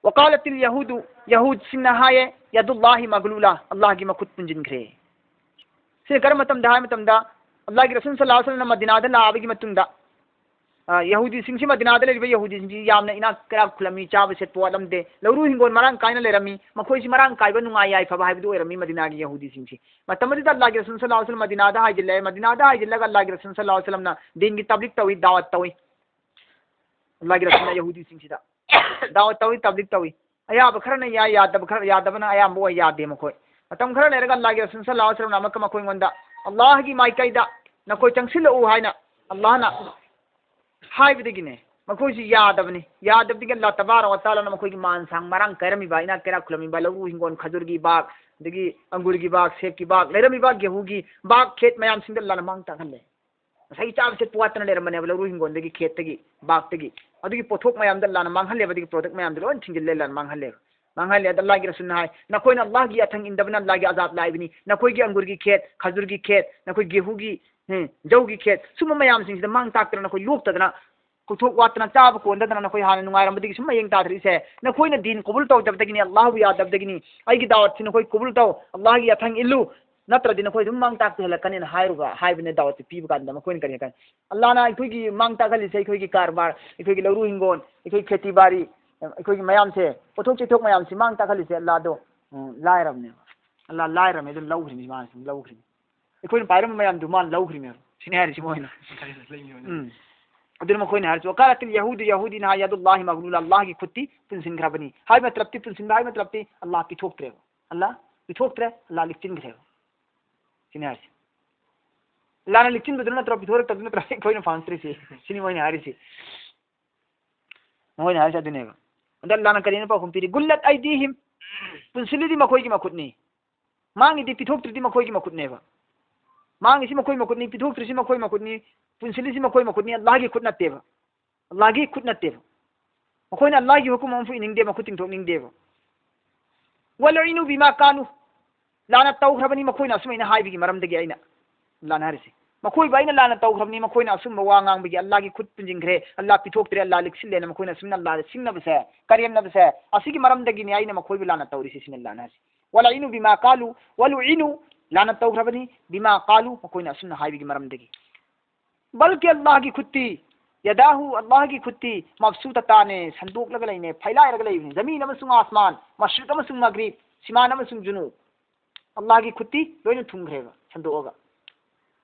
ꯋꯀꯥꯂꯇꯤꯜ ꯌꯍꯨꯗꯨ, ꯌꯍꯨꯗꯁꯤꯡꯅ ꯍꯥꯏꯌꯦ, ꯌꯗꯨꯜꯂꯥꯍꯤ ꯃꯒꯂꯨꯂꯥ, ꯑꯜꯂꯥꯍꯒꯤ ꯃꯈꯨꯠ ꯄꯨꯟꯁꯤꯟꯈ꯭ꯔꯦ꯫ ꯁꯤꯅ ꯀꯔꯝꯕ ꯃꯇꯝꯗ ꯍꯥꯏ ꯃꯇꯝꯗ, ꯑꯜꯂꯥꯍꯒꯤ ꯔꯁꯨꯜ ꯁꯜꯂꯥꯍꯨ ꯑꯂꯩꯍꯤ ꯋꯁꯜꯂꯝꯅ ꯃꯗꯤꯅꯥꯗ ꯂꯥꯛꯑꯕꯒꯤ ꯃꯇꯨꯡꯗ, ꯑ, ꯌꯍꯨꯗꯤꯁꯤꯡꯁꯤ, ꯃꯗꯤꯅꯥꯗ ꯂꯩꯔꯤꯕ ꯌꯍꯨꯗꯤꯁꯤꯡꯁꯤ ꯌꯥꯝꯅ ꯏꯅꯥꯛ ꯀꯩꯔꯥꯛ ꯈꯨꯜꯂꯝꯃꯤ, ꯆꯥꯕ ꯁꯦꯠꯄ ꯋꯥꯠꯂꯝꯗꯦ, ꯂꯧꯔꯨ ꯍꯤꯡꯒꯣꯜ ꯃꯔꯥꯡ ꯀꯥꯏꯅ ꯂꯩꯔꯝꯃꯤ꯫ ꯃꯈꯣꯏꯁꯤ ꯃꯔꯥꯡ ꯀꯥꯏꯕ, ꯅꯨꯡꯉꯥꯏ ꯌꯥꯏꯐꯕ ꯍꯥꯏꯕꯗꯨ ꯑꯣꯏꯔꯝꯃꯤ ꯃꯗꯤꯅꯥꯒꯤ ꯌꯍꯨꯗꯤꯁꯤꯡꯁꯤ꯫ ꯃꯇꯝ ꯑꯗꯨꯗ ꯑꯜꯂꯥꯍꯒꯤ ꯔꯁꯨꯜ ꯁꯜꯂꯥꯍꯨ ꯑꯂꯩꯍꯤ ꯋꯁꯜꯂꯝ ꯃꯗꯤꯅꯥꯗ ꯍꯥꯏꯖꯤꯜꯂꯛꯑꯦ꯫ ꯃꯗꯤꯅꯥꯗ ꯍꯥꯏꯖꯤꯜꯂꯒ ꯑꯜꯂꯥꯍꯒꯤ ꯔꯁꯨꯜ ꯁꯜꯂꯥꯍꯨ ꯑꯂꯩꯍꯤ ꯋꯁꯜꯂꯝꯅ ꯗꯤꯟꯒꯤ ꯇꯕ꯭ꯂꯤꯛ ꯇꯧꯏ, ꯗꯥꯋꯠ ꯇꯧꯏ꯫ ꯑꯜꯂꯥꯍꯒꯤ ꯔꯁꯨꯜꯅ ꯌꯍꯨꯗꯤꯁꯤꯡꯁꯤꯗ ꯗꯥꯋꯠ ꯇꯧꯏ, ꯇꯕ꯭ꯂꯤꯛ ꯇꯧꯏ꯫ ꯑꯌꯥꯕ ꯈꯔꯅ ꯌꯥꯏ, ꯌꯥꯗꯕ ꯈꯔ, ꯌꯥꯗꯕꯅ ꯑꯌꯥꯝꯕ ꯑꯣꯏ, ꯌꯥꯗꯦ ꯃꯈꯣꯏ꯫ ꯃꯇꯝ ꯈꯔ ꯂꯩꯔꯒ ꯑꯜꯂꯥꯍꯒꯤ ꯔꯁꯨꯜ ꯁꯜꯂꯥꯍꯨ ꯑꯂꯩꯍꯤ ꯋꯁꯜꯂꯝꯅ ꯑꯃꯨꯛꯀ ꯃꯈꯣꯏꯉꯣꯟꯗ ꯑꯜꯂꯥꯍꯒꯤ ꯃꯥꯏꯀꯩꯗ ꯅꯈꯣꯏ ꯆꯪꯁꯤꯜꯂꯛꯎ ꯍꯥꯏꯅ ꯑꯜꯂꯥꯍꯅ ꯍꯥꯏꯕꯗꯒꯤꯅꯦ, ꯃꯈꯣꯏꯁꯤ ꯌꯥꯗꯕꯅꯤ꯫ ꯌꯥꯗꯕꯗꯒꯤ ꯑꯜꯂꯥ ꯇꯕꯥꯔꯛ ꯋ ꯇꯥꯂꯥꯅ ꯃꯈꯣꯏꯒꯤ ꯃꯥꯟ ꯁꯥꯡ ꯃꯔꯥꯡ ꯀꯥꯏꯔꯝꯃꯤꯕ, ꯏꯅꯥꯛ ꯀꯩꯔꯥꯛ ꯈꯨꯜꯂꯝꯃꯤꯕ, ꯂꯧꯎ ꯍꯤꯡꯒꯣꯜ, ꯈꯖꯨꯔꯒꯤ ꯕꯥꯒ, ꯑꯗꯒꯤ ꯑꯪꯒꯨꯔꯒꯤ ꯕꯥꯒ, ꯁꯦꯕꯀꯤ ꯕꯥꯒ, ꯂꯩꯔꯝꯃꯤꯕ ꯒꯦꯍꯨꯒꯤ ꯕꯥꯒ, ꯈꯦꯠ ꯃꯌꯥꯝꯁꯤꯡꯗ ꯑꯜꯂꯥꯅ ꯃꯥꯡ ꯇꯥꯛꯍꯜꯂꯦ꯫ ꯉꯁꯥꯏꯒꯤ ꯆꯥꯕ ꯁꯦꯠꯄ ꯋꯥꯠꯇꯅ ꯂꯩꯔꯝꯕꯅꯦꯕ, ꯂꯧꯎ ꯍꯤꯡꯒꯣꯜꯗꯒꯤ, ꯈꯦꯠꯇꯒꯤ, ꯕꯥꯒꯇꯒꯤ꯫ ꯑꯗꯨꯒꯤ ꯄꯣꯠꯊꯣꯛ ꯃꯌꯥꯝꯗ ꯑꯜꯂꯥꯅ ꯃꯥꯡꯍꯜꯂꯦꯕ, ꯑꯗꯨꯒꯤ product ꯃꯌꯥꯝꯗꯣ ꯂꯣꯏ ꯊꯤꯡꯖꯤꯜꯂꯦ, ꯑꯜꯂꯥꯅ ꯃꯥꯡꯍꯜꯂꯦꯕ꯫ ꯃꯥꯡꯍꯜꯂꯦ꯫ ꯑꯗ ꯑꯜꯂꯥꯍꯒꯤ ꯔꯁꯨꯜꯅ ꯍꯥꯏ, "ꯅꯈꯣꯏꯅ ꯑꯜꯂꯥꯍꯒꯤ ꯑꯊꯪ ꯏꯟꯗꯕꯅ ꯑꯜꯂꯥꯍꯒꯤ ꯑꯖꯥꯕ ꯂꯥꯛꯏꯕꯅꯤ꯫ ꯅꯈꯣꯏꯒꯤ ꯑꯪꯒꯨꯔꯒꯤ ꯈꯦꯠ, ꯈꯖꯨꯔꯒꯤ ꯈꯦꯠ, ꯅꯈꯣꯏ ꯒꯦꯍꯨꯒꯤ, ꯍꯦ, ꯖꯧꯒꯤ ꯈꯦꯠ, ꯁꯨꯝꯕ ꯃꯌꯥꯝꯁꯤꯡꯁꯤꯗ ꯃꯥꯡ ꯇꯥꯛꯇꯅ ꯅꯈꯣꯏ ꯂꯣꯛꯇꯗꯅ, ꯄꯣꯠꯊꯣꯛ ꯋꯥꯠꯇꯅ, ꯆꯥꯕ ꯀꯣꯟꯗꯗꯅ ꯅꯈꯣꯏ ꯍꯥꯟꯅ ꯅꯨꯡꯉꯥꯏꯔꯝꯕꯗꯒꯤ ꯁꯨꯝ ꯃꯌꯦꯡ ꯇꯥꯊꯔꯛꯏꯁꯦ꯫ ꯅꯈꯣꯏꯅ ꯗꯤꯟ ꯀꯕꯨꯜ ꯇꯧꯗꯕꯗꯒꯤꯅꯤ, ꯑꯜꯂꯥꯍꯕꯨ ꯌꯥꯗꯕꯗꯒꯤꯅꯤ꯫ ꯑꯩꯒꯤ ꯗꯥꯋꯠꯁꯤ ꯅꯈꯣꯏ ꯀꯕꯨꯜ ꯇꯧ, ꯑꯜꯂꯥꯍꯒꯤ ꯑꯊꯪ ꯏꯜꯂꯨ, ꯅꯠꯇ꯭ꯔꯗꯤ ꯅꯈꯣꯏ ꯑꯗꯨꯝ ꯃꯥꯡ ꯇꯥꯛꯇ ꯍꯦꯜꯂꯛꯀꯅꯤꯅ ꯍꯥꯏꯔꯨꯕ, ꯍꯥꯏꯕꯅꯦ ꯗꯥꯋꯠꯁꯦ ꯄꯤꯕ ꯀꯥꯟꯗ ꯃꯈꯣꯏꯅ ꯀꯔꯤ ꯍꯥꯏ ꯀꯥꯟꯗ꯫ ꯑꯜꯂꯥꯍꯅ ꯑꯩꯈꯣꯏꯒꯤ ꯃꯥꯡ ꯇꯥꯛꯍꯜꯂꯤꯁꯦ, ꯑꯩꯈꯣꯏꯒꯤ ꯀꯔꯕꯥꯔ, ꯑꯩꯈꯣꯏꯒꯤ ꯂꯧꯔꯨ ꯍꯤꯡꯒꯣꯜ, ꯑꯩꯈꯣꯏꯒꯤ ꯈꯦꯇꯤ ꯕꯥꯔꯤ, ꯑꯩꯈꯣꯏꯒꯤ ꯃꯌꯥꯝꯁꯦ, ꯄꯣꯠꯊꯣꯛ ꯆꯩꯊꯣꯛ ꯃꯌꯥꯝꯁꯤ ꯃꯥꯡ ꯇꯥꯛꯍꯜꯂꯤꯁꯦ ꯑꯜꯂꯥꯍꯗꯣ, ꯎꯝ, ꯂꯥꯏꯔꯕꯅꯦꯕ꯫ ꯑꯜꯂꯥꯍ ꯂꯥꯏꯔꯕꯅꯦ, ꯑꯗꯨꯝ ꯂꯧꯈ꯭ꯔꯤꯅꯤ, ꯃꯥꯅ ꯁꯨꯝ ꯂꯧꯈ꯭ꯔꯤꯅꯤ꯫ ꯑꯩꯈꯣꯏꯅ ꯄꯥꯏꯔꯝꯕ ꯃꯌꯥꯝꯗꯨ ꯃꯥꯅ ꯂꯧꯈ꯭ꯔꯤꯅꯦꯕ꯫ ꯁꯤꯅꯤ ꯍꯥꯏꯔꯤꯁꯤ ꯃꯣꯏꯅ꯫ ꯎꯝ꯫ ꯑꯗꯨꯅ ꯃꯈꯣꯏꯅ ꯍꯥꯏꯔꯤꯁꯤ, "ꯋꯀꯥꯂꯠ ꯑꯜ ꯌꯍꯨꯗꯨ", ꯌꯍꯨꯗꯤꯅ ꯍꯥꯏ, "ꯌꯗꯨꯜꯂꯥꯍꯤ ꯃꯒꯂꯨꯂꯥ", ꯑꯜꯂꯥꯍꯒꯤ ꯈꯨꯠꯇꯤ ꯄꯨꯟꯁꯤꯟꯈ꯭ꯔꯕꯅꯤ꯫ ꯍꯥꯏꯕ ꯃꯇꯂꯕꯇꯤ, ꯄꯨꯟꯁꯤꯟꯕ ꯍꯥꯏꯕ ꯃꯇꯂꯕꯇꯤ, ꯑꯜꯂꯥꯍ ꯄꯤꯊꯣꯛꯇ꯭ꯔꯦꯕ꯫ ꯑꯜꯂꯥꯍ ꯄꯤꯊꯣꯛꯇ꯭ꯔꯦ, ꯑꯜꯂꯥꯍ ꯂꯤꯛꯆꯤꯟꯈ꯭ꯔꯦꯕ꯫ ꯁꯤꯅꯤ ꯍꯥꯏꯔꯤꯁꯤ꯫ ꯑꯜꯂꯥꯍꯅ ꯂꯤꯛꯆꯤꯟꯕꯗꯨ ꯅꯠꯇ꯭ꯔꯣ, ꯄꯤꯊꯣꯔꯛꯇꯕꯗꯨ ꯅꯠꯇ꯭ꯔꯣ ꯑꯩꯈꯣꯏꯅ ꯐꯪꯉꯛꯇ꯭ꯔꯤꯁꯤ? ꯁꯤꯅꯤ ꯃꯣꯏꯅ ꯍꯥꯏꯔꯤꯁꯤ꯫ ꯃꯣꯏꯅ ꯍꯥꯏꯔꯤꯁꯤ ꯑꯗꯨꯅꯦꯕ꯫ ꯑꯗ ꯑꯜꯂꯥꯍꯅ ꯀꯔꯤꯅ ꯄꯥꯎꯈꯨꯝ ꯄꯤꯔꯤ? "ꯒꯨꯜꯂꯠ ꯑꯩꯗꯤꯍꯤꯝ", ꯄꯨꯟꯁꯤꯜꯂꯤꯗꯤ ꯃꯈꯣꯏꯒꯤ ꯃꯈꯨꯠꯅꯤ꯫ ꯃꯥꯡꯉꯤꯗꯤ, ꯄꯤꯊꯣꯛꯇ꯭ꯔꯤꯗꯤ ꯃꯈꯣꯏꯒꯤ ꯃꯈꯨꯠꯅꯦꯕ꯫ ꯃꯥꯡꯉꯤꯁꯤ ꯃꯈꯣꯏ ꯃꯈꯨꯠꯅꯤ, ꯄꯤꯊꯣꯛꯇ꯭ꯔꯤꯁꯤ ꯃꯈꯣꯏ ꯃꯈꯨꯠꯅꯤ, ꯄꯨꯟꯁꯤꯜꯂꯤꯁꯤ ꯃꯈꯣꯏ ꯃꯈꯨꯠꯅꯤ, ꯑꯜꯂꯥꯍꯒꯤ ꯈꯨꯠ ꯅꯠꯇꯦꯕ꯫ ꯑꯜꯂꯥꯍꯒꯤ ꯈꯨꯠ ꯅꯠꯇꯦꯕ꯫ ꯃꯈꯣꯏꯅ ꯑꯜꯂꯥꯍꯒꯤ ꯍꯨꯀꯨꯝ ꯑꯃꯐꯥꯎ ꯏꯅꯤꯡꯗꯦ, ꯃꯈꯨꯠ ꯇꯤꯡꯊꯣꯛꯅꯤꯡꯗꯦꯕ꯫ "ꯋꯂꯎꯏꯅꯨ ꯕꯤꯃꯥ ꯀꯥꯂꯨ", ꯂꯥꯟꯅ ꯇꯧꯈ꯭ꯔꯕꯅꯤ ꯃꯈꯣꯏꯅ ꯑꯁꯨꯃꯥꯏꯅ ꯍꯥꯏꯕꯒꯤ ꯃꯔꯝꯗꯒꯤ ꯑꯩꯅ꯫ ꯑꯜꯂꯥꯍꯅ ꯍꯥꯏꯔꯤꯁꯤ, ꯃꯈꯣꯏꯕꯨ ꯑꯩꯅ ꯂꯥꯟꯅ ꯇꯧꯈ꯭ꯔꯕꯅꯤ, ꯃꯈꯣꯏꯅ ꯑꯁꯨꯝꯕ ꯋꯥ ꯉꯥꯡꯕꯒꯤ, ꯑꯜꯂꯥꯍꯒꯤ ꯈꯨꯠ ꯄꯨꯟꯁꯤꯟꯈ꯭ꯔꯦ, ꯑꯜꯂꯥꯍ ꯄꯤꯊꯣꯛꯇ꯭ꯔꯦ, ꯑꯜꯂꯥꯍ ꯂꯤꯛꯁꯤꯜꯂꯦꯅ ꯃꯈꯣꯏꯅ ꯑꯁꯨꯝꯅ ꯑꯜꯂꯥꯍꯗ ꯁꯤꯡꯅꯕꯁꯦ, ꯀꯔꯦꯝꯅꯕꯁꯦ, ꯑꯁꯤꯒꯤ ꯃꯔꯝꯗꯒꯤꯅꯤ ꯑꯩꯅ ꯃꯈꯣꯏꯕꯨ ꯂꯥꯟꯅ ꯇꯧꯔꯤꯁꯤ, ꯁꯤꯅꯤ ꯑꯜꯂꯥꯍꯅ ꯍꯥꯏꯔꯤꯁꯤ꯫ "ꯋꯂꯎꯏꯅꯨ ꯕꯤꯃꯥ ꯀꯥꯂꯨ", ꯋꯂꯎꯏꯅꯨ, ꯂꯥꯟꯅ ꯇꯧꯈ꯭ꯔꯕꯅꯤ, "ꯕꯤꯃꯥ ꯀꯥꯂꯨ", ꯃꯈꯣꯏꯅ ꯑꯁꯨꯝꯅ ꯍꯥꯏꯕꯒꯤ ꯃꯔꯝꯗꯒꯤ꯫ ꯕꯜꯀꯤ ꯑꯜꯂꯥꯍꯒꯤ ꯈꯨꯠꯇꯤ, ꯌꯗꯥꯍꯨ, ꯑꯜꯂꯥꯍꯒꯤ ꯈꯨꯠꯇꯤ, ꯃꯕꯁꯨꯇꯇꯥꯅꯦ, ꯁꯟꯗꯣꯛꯂꯒ ꯂꯩꯅꯦ, ꯐꯩꯂꯥꯏꯔꯒ ꯂꯩꯕꯅꯤ꯫ ꯖꯃꯤꯟ ꯑꯃꯁꯨꯡ ꯑꯁꯃꯥꯟ, ꯃꯁ꯭ꯔꯤꯛ ꯑꯃꯁꯨꯡ ꯃꯒ꯭ꯔꯤꯕ, ꯁꯤꯃꯥꯟ ꯑꯃꯁꯨꯡ ꯖꯨꯅꯨꯕ, ꯑꯜꯂꯥꯍꯒꯤ ꯈꯨꯠꯇꯤ ꯂꯣꯏꯅ ꯊꯨꯡꯈ꯭ꯔꯦꯕ ꯁꯟꯗꯣꯛꯑꯒ꯫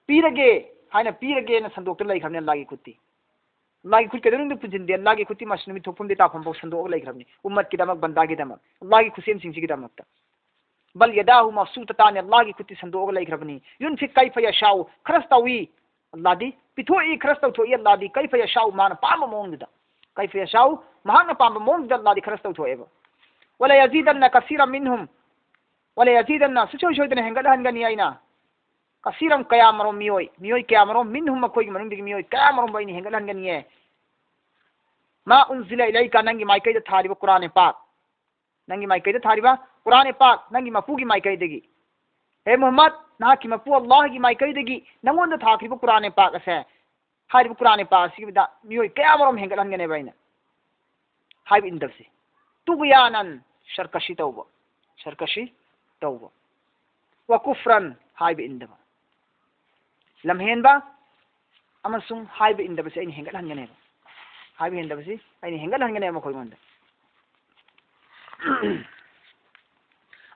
"ꯄꯤꯔꯒꯦ" ꯍꯥꯏꯅ ꯄꯤꯔꯒꯦꯅ ꯁꯟꯗꯣꯛꯇꯨꯅ ꯂꯩꯈ꯭ꯔꯕꯅꯤ ꯑꯜꯂꯥꯍꯒꯤ ꯈꯨꯠꯇꯤ꯫ ꯑꯜꯂꯥꯍꯒꯤ ꯈꯨꯠ ꯀꯩꯗꯧꯅꯨꯡꯗ ꯄꯨꯟꯁꯤꯟꯗꯦ꯫ ꯑꯜꯂꯥꯍꯒꯤ ꯈꯨꯠꯇꯤ ꯃꯁꯤ ꯅꯨꯃꯤꯠ ꯊꯣꯛꯐꯝꯗꯒꯤ ꯇꯥꯐꯝ ꯐꯥꯎ ꯁꯟꯗꯣꯛꯑꯒ ꯂꯩꯈ꯭ꯔꯕꯅꯤ, ꯎꯝꯃꯠꯀꯤꯗꯃꯛ, ꯕꯟꯗꯥꯒꯤꯗꯃꯛ, ꯑꯜꯂꯥꯍꯒꯤ ꯈꯨꯠꯁꯦꯝꯁꯤꯡꯁꯤꯒꯤꯗꯃꯛꯇ꯫ "ꯕꯜ ꯌꯗꯥꯍꯨ ꯃꯕꯁꯨꯇꯇꯥꯅꯤ", ꯑꯜꯂꯥꯍꯒꯤ ꯈꯨꯠꯇꯤ ꯁꯟꯗꯣꯛꯑꯒ ꯂꯩꯈ꯭ꯔꯕꯅꯤ꯫ "ꯌꯨꯟꯐꯤꯛ ꯀꯩꯐ ꯌꯁꯥꯎ", ꯈꯔꯁꯨ ꯇꯧꯏ, ꯑꯜꯂꯥꯗꯤ ꯄꯤꯊꯣꯛꯏ, ꯈꯔꯁ ꯇꯧꯊꯣꯛꯏ꯫ ꯑꯜꯂꯥꯗꯤ ꯀꯩꯐ ꯌꯁꯥꯎ, ꯃꯥꯅ ꯄꯥꯝꯕ ꯃꯑꯣꯡꯗꯨꯗ, ꯀꯩꯐ ꯌꯁꯥꯎ, ꯃꯍꯥꯛꯅ ꯄꯥꯝꯕ ꯃꯑꯣꯡꯗꯨꯗ ꯑꯜꯂꯥꯗꯤ ꯈꯔꯁ ꯇꯧꯊꯣꯛꯑꯦꯕ꯫ ꯋꯂꯌꯖꯤꯗꯟꯅ ꯀꯁꯤꯔ ꯃꯤꯟꯍꯨꯝ, ꯋꯂꯌꯖꯤꯗꯟꯅ, ꯁꯨꯡꯁꯣꯏ ꯁꯣꯏꯗꯅ ꯍꯦꯟꯒꯠꯍꯟꯒꯅꯤ ꯑꯩꯅ꯫ ꯀꯁꯤꯔꯝ, ꯀꯌꯥꯃꯔꯣꯝ ꯃꯤꯑꯣꯏ, ꯃꯤꯑꯣꯏ ꯀꯌꯥꯃꯔꯣꯝ, ꯃꯤꯟꯍꯨꯝ, ꯃꯈꯣꯏꯒꯤ ꯃꯅꯨꯡꯗꯒꯤ ꯃꯤꯑꯣꯏ ꯀꯌꯥꯃꯔꯣꯝꯕꯨ ꯑꯩꯅ ꯍꯦꯟꯒꯠꯍꯟꯒꯅꯤꯌꯦ꯫ ꯃꯥ ꯎꯟꯖꯤꯂ ꯏꯂꯩꯀ, ꯅꯪꯒꯤ ꯃꯥꯏꯀꯩꯗ ꯊꯥꯔꯤꯕ ꯀꯨꯔꯥꯟ ꯄꯥꯛ, ꯅꯪꯒꯤ ꯃꯥꯏꯀꯩꯗ ꯊꯥꯔꯤꯕ ꯀꯨꯔꯥꯟ ꯄꯥꯛ, ꯅꯪꯒꯤ ꯃꯄꯨꯒꯤ ꯃꯥꯏꯀꯩꯗꯒꯤ꯫ ꯍꯦ ꯃꯨꯍꯝꯃꯗ, ꯅꯍꯥꯛꯀꯤ ꯃꯄꯨ ꯑꯜꯂꯥꯍꯒꯤ ꯃꯥꯏꯀꯩꯗꯒꯤ ꯅꯪꯉꯣꯟꯗ ꯊꯥꯈꯤꯕ ꯀꯨꯔꯥꯟ ꯄꯥꯛ ꯑꯁꯦ, ꯍꯥꯏꯔꯤꯕ ꯀꯨꯔꯥꯟ ꯄꯥꯛ ꯑꯁꯤꯒꯤꯗ ꯃꯤꯑꯣꯏ ꯀꯌꯥꯃꯔꯣꯝ ꯍꯦꯟꯒꯠꯍꯟꯒꯅꯦꯕ ꯑꯩꯅ꯫ ꯍꯥꯏꯕ ꯏꯟꯗꯕꯁꯤ꯫ ꯇꯨꯒꯌꯥꯅꯟ, ꯁꯔꯀꯁꯤ ꯇꯧꯕ, ꯁꯔꯀꯁꯤ ꯇꯧꯕ꯫ ꯋꯀꯨꯐ꯭ꯔꯟ, ꯍꯥꯏꯕ ꯏꯟꯗꯕ꯫ ꯂꯝꯍꯦꯟꯕ ꯑꯃꯁꯨꯡ ꯍꯥꯏꯕ ꯏꯟꯗꯕꯁꯤ ꯑꯩꯅ ꯍꯦꯟꯒꯠꯍꯟꯒꯅꯦꯕ꯫ ꯍꯥꯏꯕ ꯏꯟꯗꯕꯁꯤ ꯑꯩꯅ ꯍꯦꯟꯒꯠꯍꯟꯒꯅꯦꯕ ꯃꯈꯣꯏꯉꯣꯟꯗ꯫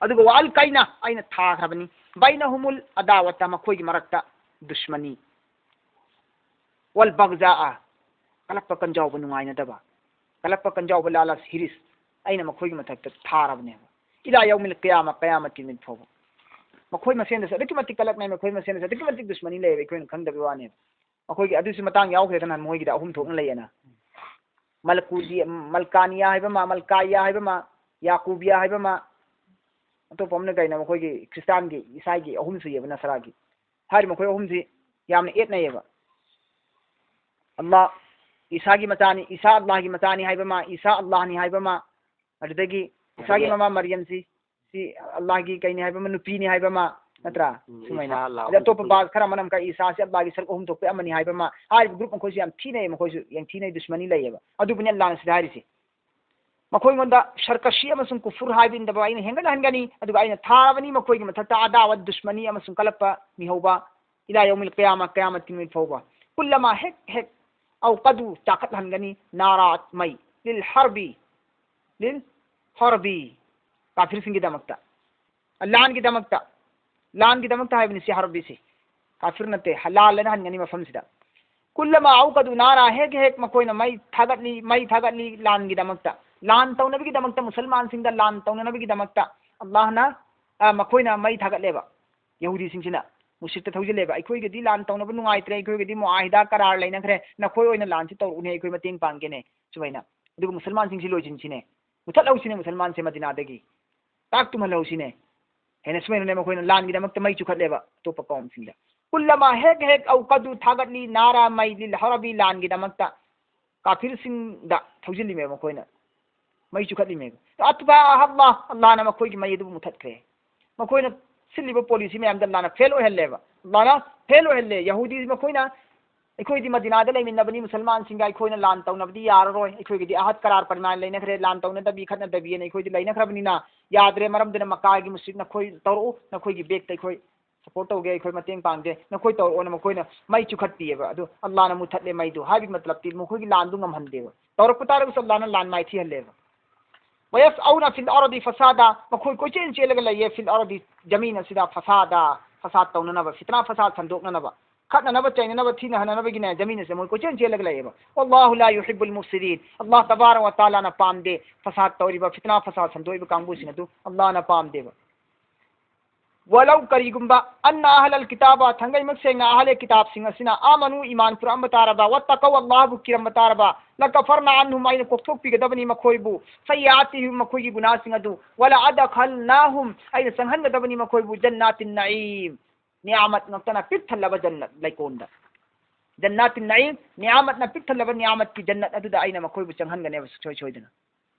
ꯑꯗꯨꯒ ꯋꯥꯜ ꯀꯥꯏꯅ, ꯑꯩꯅ ꯊꯥꯈ꯭ꯔꯕꯅꯤ꯫ ꯕꯩꯅꯍꯨꯃꯨꯜ ꯑꯗꯥꯋꯠꯇ, ꯃꯈꯣꯏꯒꯤ ꯃꯔꯛꯇ ꯗꯨꯁꯃꯅꯤ꯫ ꯋꯥꯜ ꯕꯒꯖꯥ, ꯀꯂꯛꯄ ꯀꯟꯖꯥꯎꯕ ꯅꯨꯡꯉꯥꯏꯅꯗꯕ, ꯀꯂꯛꯄ ꯀꯟꯖꯥꯎꯕ ꯂꯥꯂꯁ ꯍꯤꯔꯤꯁ ꯑꯩꯅ ꯃꯈꯣꯏꯒꯤ ꯃꯊꯛꯇ ꯊꯥꯔꯕꯅꯦꯕ꯫ ꯏꯂꯥ ꯌꯧꯃꯤꯜ ꯀꯌꯥꯃ, ꯀꯌꯥꯃꯠꯀꯤ ꯅꯨꯃꯤꯠ ꯐꯥꯎꯕ꯫ ꯃꯈꯣꯏ ꯃꯁꯦꯟꯗꯁꯨ ꯑꯗꯨꯛꯀꯤ ꯃꯇꯤꯛ ꯀꯂꯛꯅꯩ, ꯃꯈꯣꯏ ꯃꯁꯦꯟꯗꯁꯨ ꯑꯗꯨꯛꯀꯤ ꯃꯇꯤꯛ ꯗꯨꯁꯃꯅꯤ ꯂꯩꯌꯦꯕ, ꯑꯩꯈꯣꯏꯅ ꯈꯪꯗꯕꯒꯤ ꯋꯥꯅꯦꯕ꯫ ꯃꯈꯣꯏꯒꯤ ꯑꯗꯨꯁꯨ ꯃꯇꯥꯡ ꯌꯥꯎꯈ꯭ꯔꯦꯗꯅ, ꯃꯣꯏꯒꯤꯗ ꯑꯍꯨꯝ ꯊꯣꯛꯅ ꯂꯩꯌꯦꯅ꯫ ꯃꯂꯀꯨꯗꯤ, ꯃꯜꯀꯥꯅꯤꯌꯥ ꯍꯥꯏꯕ ꯑꯃ, ꯃꯜꯀꯥꯏꯌꯥ ꯍꯥꯏꯕ ꯑꯃ, ꯌꯥꯀꯨꯕꯤꯌꯥ ꯍꯥꯏꯕ ꯑꯃ, ꯑꯇꯣꯞꯄ ꯑꯃꯅ ꯀꯩꯅꯣ, ꯃꯈꯣꯏꯒꯤ ꯈ꯭ꯔꯤꯁꯇꯥꯟꯒꯤ, ꯏꯁꯥꯏꯒꯤ ꯑꯍꯨꯝ ꯁꯨꯏꯌꯦꯕ, ꯅꯁꯔꯥꯒꯤ꯫ ꯍꯥꯏꯔꯤꯕ ꯃꯈꯣꯏ ꯑꯍꯨꯝꯁꯤ ꯌꯥꯝꯅ ꯌꯦꯠꯅꯩꯌꯦꯕ꯫ ꯑꯜꯂꯥꯍ, ꯏꯁꯥꯒꯤ ꯃꯆꯥꯅꯤ, ꯏꯁꯥ ꯑꯜꯂꯥꯍꯒꯤ ꯃꯆꯥꯅꯤ ꯍꯥꯏꯕ ꯑꯃ, ꯏꯁꯥ ꯑꯜꯂꯥꯍꯅꯤ ꯍꯥꯏꯕ ꯑꯃ, ꯑꯗꯨꯗꯒꯤ ꯏꯁꯥꯒꯤ ꯑꯗꯒꯤ ꯃꯃꯥ ꯃꯔꯤꯌꯝꯁꯤ ꯁꯤ ꯑꯜꯂꯥꯍꯒꯤ ꯀꯩꯅꯤ ꯍꯥꯏꯕ ꯑꯃ, ꯅꯨꯄꯤꯅꯤ ꯍꯥꯏꯕ ꯑꯃ, ꯅꯠꯇ꯭ꯔꯥ? ꯎꯝ, ꯁꯨꯃꯥꯏꯅ꯫ ꯏꯁꯥ ꯑꯜꯂꯥꯍ ꯑꯗꯩ ꯑꯇꯣꯞꯄ ꯅꯨꯄꯤ꯫ ꯕꯥꯁ ꯈꯔ ꯑꯃꯅ ꯑꯃꯨꯛꯀ ꯏꯁꯥꯁꯤ ꯑꯜꯂꯥꯍꯒꯤ ꯁꯔꯨꯛ ꯑꯍꯨꯝ ꯊꯣꯛꯄ ꯑꯃꯅꯤ ꯍꯥꯏꯕ ꯑꯃ, ꯍꯥꯏꯔꯤꯕ ꯒ꯭ꯔꯨꯞ ꯃꯈꯣꯏꯁꯤ ꯌꯥꯝ ꯊꯤꯅꯩ, ꯃꯈꯣꯏꯁꯨ ꯌꯥꯝ ꯊꯤꯅꯩ, ꯗꯨꯁꯃꯅꯤ ꯂꯩꯌꯦꯕ꯫ ꯑꯗꯨꯕꯨꯅꯤ ꯑꯜꯂꯥꯍꯅ ꯁꯤꯗ ꯍꯥꯏꯔꯤꯁꯤ꯫ ꯃꯈꯣꯏꯉꯣꯟꯗ ꯁꯔꯀꯁꯤ ꯑꯃꯁꯨꯡ ꯀꯨꯐꯨꯔ ꯍꯥꯏꯕ ꯏꯟꯗꯕ ꯑꯩꯅ ꯍꯦꯟꯒꯠꯍꯟꯒꯅꯤ, ꯑꯗꯨꯒ ꯑꯩꯅ ꯊꯥꯔꯕꯅꯤ ꯃꯈꯣꯏꯒꯤ ꯃꯊꯛꯇ ꯑꯗꯥꯋꯠ, ꯗꯨꯁꯃꯅꯤ ꯑꯃꯁꯨꯡ ꯀꯂꯛꯄ ꯃꯤꯍꯧꯕ, ꯏꯂꯥ ꯌꯧꯃꯤꯜ ꯀꯌꯥꯃ, ꯀꯌꯥꯃꯠꯀꯤ ꯅꯨꯃꯤꯠ ꯐꯥꯎꯕ꯫ ꯀꯨꯜꯂꯃ, ꯍꯦꯛ ꯍꯦꯛ, ꯑꯧꯀꯗꯨ, ꯆꯥꯈꯠꯍꯟꯒꯅꯤ, ꯅꯥꯔꯥ, ꯃꯩ, ꯂꯤꯜ ꯍꯔꯕꯤ, ꯂꯤꯜ ꯍꯔꯕꯤ, ꯀꯥꯐꯤꯔꯁꯤꯡꯒꯤꯗꯃꯛꯇ꯫ ꯂꯥꯟꯒꯤꯗꯃꯛꯇ, ꯂꯥꯟꯒꯤꯗꯃꯛꯇ ꯍꯥꯏꯕꯅꯤ ꯁꯤ ꯍꯔꯕꯤꯁꯤ꯫ ꯀꯥꯐꯤꯔ ꯅꯠꯇꯦ, ꯂꯥꯜꯂꯅ ꯍꯟꯒꯅꯤ ꯃꯐꯝꯁꯤꯗ꯫ ꯀꯨꯜꯂꯃ ꯑꯧꯀꯗꯨ ꯅꯥꯔꯥ, ꯍꯦꯛ ꯍꯦꯛ ꯃꯈꯣꯏꯅ ꯃꯩ ꯊꯥꯒꯠꯂꯤ, ꯃꯩ ꯊꯥꯒꯠꯂꯤ ꯂꯥꯟꯒꯤꯗꯃꯛꯇ, ꯂꯥꯟ ꯇꯧꯅꯕꯒꯤꯗꯃꯛꯇ, ꯃꯨꯁꯜꯃꯥꯟꯁꯤꯡꯗ ꯂꯥꯟ ꯇꯧꯅꯅꯕꯒꯤꯗꯃꯛꯇ ꯑꯜꯂꯥꯍꯅ, ꯑ, ꯃꯈꯣꯏꯅ ꯃꯩ ꯊꯥꯒꯠꯂꯦꯕ, ꯌꯍꯨꯗꯤꯁꯤꯡꯁꯤꯅ꯫ ꯃꯨꯁ꯭ꯔꯤꯛꯇ ꯊꯧꯖꯤꯜꯂꯦꯕ꯫ "ꯑꯩꯈꯣꯏꯒꯗꯤ ꯂꯥꯟ ꯇꯧꯅꯕ ꯅꯨꯡꯉꯥꯏꯇ꯭ꯔꯦ, ꯑꯩꯈꯣꯏꯒꯗꯤ ꯃꯨꯑꯥꯍꯤꯗꯥ ꯀꯔꯥꯔ ꯂꯩꯅꯈ꯭ꯔꯦ, ꯅꯈꯣꯏ ꯑꯣꯏꯅ ꯂꯥꯟꯁꯤ ꯇꯧꯔꯛꯎꯅꯦ, ꯑꯩꯈꯣꯏ ꯃꯇꯦꯡ ꯄꯥꯡꯒꯦꯅꯦ" ꯁꯨꯃꯥꯏꯅ꯫ ꯑꯗꯨꯒ ꯃꯨꯁꯜꯃꯥꯟꯁꯤꯡꯁꯤ ꯂꯣꯏꯁꯤꯟꯁꯤꯅꯦ, ꯃꯨꯊꯠꯍꯧꯁꯤꯅꯦ ꯃꯨꯁꯜꯃꯥꯟꯁꯦ ꯃꯗꯤꯅꯥꯗꯒꯤ꯫ ꯇꯥꯛ ꯇꯨꯝꯍꯜꯍꯧꯁꯤꯅꯦ꯫ ꯍꯦꯟꯅ ꯁꯨꯃꯥꯏꯅꯅꯦ ꯃꯈꯣꯏꯅ ꯂꯥꯟꯒꯤꯗꯃꯛꯇ ꯃꯩ ꯆꯨꯈꯠꯂꯦꯕ ꯑꯇꯣꯞꯄ ꯀꯧꯝꯁꯤꯡꯗ꯫ "ꯀꯨꯜꯂꯃꯥ" ꯍꯦꯛ ꯍꯦꯛ "ꯑꯧꯀꯗꯨ" ꯊꯥꯒꯠꯂꯤ "ꯅꯥꯔꯥ" ꯃꯩ "ꯂꯤꯜ ꯍꯔꯕꯤ" ꯂꯥꯟꯒꯤꯗꯃꯛꯇ ꯀꯥꯐꯤꯔꯁꯤꯡꯗ ꯊꯧꯖꯤꯜꯂꯤꯃꯦꯕ ꯃꯈꯣꯏꯅ꯫ ꯃꯩ ꯆꯨꯈꯠꯂꯤꯃꯦꯕ꯫ "ꯑꯠꯐꯥ ꯑꯍꯜꯂꯥ", ꯑꯜꯂꯥꯍꯅ ꯃꯈꯣꯏꯒꯤ ꯃꯩ ꯑꯗꯨꯕꯨ ꯃꯨꯊꯠꯈ꯭ꯔꯦ꯫ ꯃꯈꯣꯏꯅ ꯁꯤꯜꯂꯤꯕ ꯄꯣꯂꯤꯁꯤ ꯃꯌꯥꯝꯗ ꯑꯜꯂꯥꯍꯅ ꯐꯦꯜ ꯑꯣꯏꯍꯜꯂꯦꯕ꯫ ꯑꯜꯂꯥꯍꯅ ꯐꯦꯜ ꯑꯣꯏꯍꯜꯂꯦ꯫ ꯌꯍꯨꯗꯤ ꯃꯈꯣꯏꯅ "ꯑꯩꯈꯣꯏꯗꯤ ꯃꯗꯤꯅꯥꯗ ꯂꯩꯃꯤꯟꯅꯕꯅꯤ, ꯃꯨꯁꯜꯃꯥꯟꯁꯤꯡꯒ ꯑꯩꯈꯣꯏꯅ ꯂꯥꯟ ꯇꯧꯅꯕꯗꯤ ꯌꯥꯔꯔꯣꯏ, ꯑꯩꯈꯣꯏꯒꯤꯗꯤ ꯑꯍꯗ ꯀꯔꯥꯔ ꯄꯔꯃꯥꯟ ꯂꯩꯅꯈ꯭ꯔꯦ, ꯂꯥꯟ ꯇꯧꯅꯗꯕꯤ ꯈꯠꯅꯗꯕꯤꯅ ꯑꯩꯈꯣꯏꯗꯤ ꯂꯩꯅꯈ꯭ꯔꯕꯅꯤꯅ ꯌꯥꯗ꯭ꯔꯦ, ꯃꯔꯝꯗꯨꯅ ꯃꯀꯥꯒꯤ ꯃꯨꯁ꯭ꯔꯤꯛ ꯅꯈꯣꯏ ꯇꯧꯔꯛꯎ, ꯅꯈꯣꯏꯒꯤ ꯕꯦꯛꯇ ꯑꯩꯈꯣꯏ ꯁꯄꯣꯔꯠ ꯇꯧꯒꯦ, ꯑꯩꯈꯣꯏ ꯃꯇꯦꯡ ꯄꯥꯡꯒꯦ, ꯅꯈꯣꯏ ꯇꯧꯔꯛꯑꯣꯅ" ꯃꯈꯣꯏꯅ ꯃꯩ ꯆꯨꯈꯠꯄꯤꯑꯕ꯫ ꯑꯗꯨ ꯑꯜꯂꯥꯍꯅ ꯃꯨꯊꯠꯂꯦ ꯃꯩꯗꯨ꯫ ꯍꯥꯏꯕꯒꯤ ꯃꯇꯂꯕꯇꯤ ꯃꯈꯣꯏꯒꯤ ꯂꯥꯟꯗꯨ ꯉꯝꯍꯟꯗꯦꯕ꯫ ꯇꯧꯔꯛꯄ ꯇꯥꯔꯒꯁꯨ ꯑꯜꯂꯥꯍꯅ ꯂꯥꯟ ꯃꯥꯏꯊꯤꯍꯜꯂꯦꯕ꯫ "ꯋꯌꯁꯑꯧꯅ ꯐꯤꯜ ꯑꯔꯗꯤ ꯐꯁꯥꯗꯥ", ꯃꯈꯣꯏ ꯀꯣꯏꯆꯦꯟ ꯆꯦꯜꯂꯒ ꯂꯩꯌꯦ, "ꯐꯤꯜ ꯑꯔꯗꯤ", ꯖꯃꯤꯟ ꯑꯁꯤꯗ, "ꯐꯁꯥꯗꯥ", ꯐꯁꯥꯗ ꯇꯧꯅꯅꯕ, ꯐꯤꯇꯅꯥ ꯐꯁꯥꯗ ꯁꯟꯗꯣꯛꯅꯅꯕ, ꯈꯠꯅꯅꯕ ꯆꯩꯅꯅꯕ ꯊꯤꯅ ꯍꯟꯅꯅꯕꯒꯤꯅꯦ ꯖꯃꯤꯟ ꯑꯁꯤꯗ ꯃꯣꯏ ꯀꯣꯏꯆꯦꯟ ꯆꯦꯜꯂꯒ ꯂꯩꯌꯦꯕ꯫ "ꯋꯜꯂꯥꯍꯨ ꯂꯥ ꯌꯨꯍꯤꯕꯨꯜ ꯃꯨꯐꯁꯤꯗꯤꯟ", ꯑꯜꯂꯥꯍ ꯇꯕꯥꯔꯛ ꯋ ꯇꯥꯂꯥꯅ ꯄꯥꯝꯗꯦ ꯐꯁꯥꯗ ꯇꯧꯔꯤꯕ, ꯐꯤꯇꯅꯥ ꯐꯁꯥꯗ ꯁꯟꯗꯣꯛꯏꯕ ꯀꯥꯡꯕꯨꯁꯤꯡ ꯑꯗꯨ ꯑꯜꯂꯥꯍꯅ ꯄꯥꯝꯗꯦꯕ꯫ "ꯋꯂꯧ", ꯀꯔꯤꯒꯨꯝꯕ, "ꯑꯟꯅ ꯑꯍꯂꯜ ꯀꯤꯇꯥꯕ", ꯊꯥꯡꯒꯩꯃꯛ ꯁꯦꯡꯅ ꯑꯍꯂꯦ ꯀꯤꯇꯥꯕꯁꯤꯡ ꯑꯁꯤꯅ, "ꯑꯥꯃꯅꯨ", ꯏꯃꯥꯟ ꯄꯨꯔꯛꯑꯝꯕ ꯇꯥꯔꯕ, "ꯋꯠꯇꯀꯧ", ꯑꯜꯂꯥꯍꯕꯨ ꯀꯤꯔꯝꯕ ꯇꯥꯔꯕ, "ꯂꯀꯐꯔꯅ ꯑꯟꯍꯨꯝ", ꯑꯩꯅ ꯀꯣꯛꯊꯣꯛꯄꯤꯒꯗꯕꯅꯤ ꯃꯈꯣꯏꯕꯨ, "ꯁꯩꯌꯥꯇꯤꯍꯤꯝ", ꯃꯈꯣꯏꯒꯤ ꯒꯨꯅꯥꯁꯤꯡ ꯑꯗꯨ, "ꯋꯂ ꯑꯗꯈꯜꯅꯥꯍꯨꯝ", ꯑꯩꯅ ꯆꯪꯍꯟꯒꯗꯕꯅꯤ ꯃꯈꯣꯏꯕꯨ, "ꯖꯟꯅꯥꯇꯤꯟ ꯅꯏꯝ", ꯅꯤꯌꯥꯃꯠ ꯉꯛꯇꯅ ꯄꯤꯛ ꯊꯜꯂꯕ ꯖꯟꯅꯠ ꯂꯩꯀꯣꯜꯗ꯫ "ꯖꯟꯅꯥꯇꯤꯟ ꯅꯏꯝ", ꯅꯤꯌꯥꯃꯠꯅ ꯄꯤꯛ ꯊꯜꯂꯕ ꯅꯤꯌꯥꯃꯠꯀꯤ ꯖꯟꯅꯠ ꯑꯗꯨꯗ ꯑꯩꯅ ꯃꯈꯣꯏꯕꯨ ꯆꯪꯍꯟꯒꯅꯦꯕ ꯁꯨꯡꯁꯣꯏ ꯁꯣꯏꯗꯅ꯫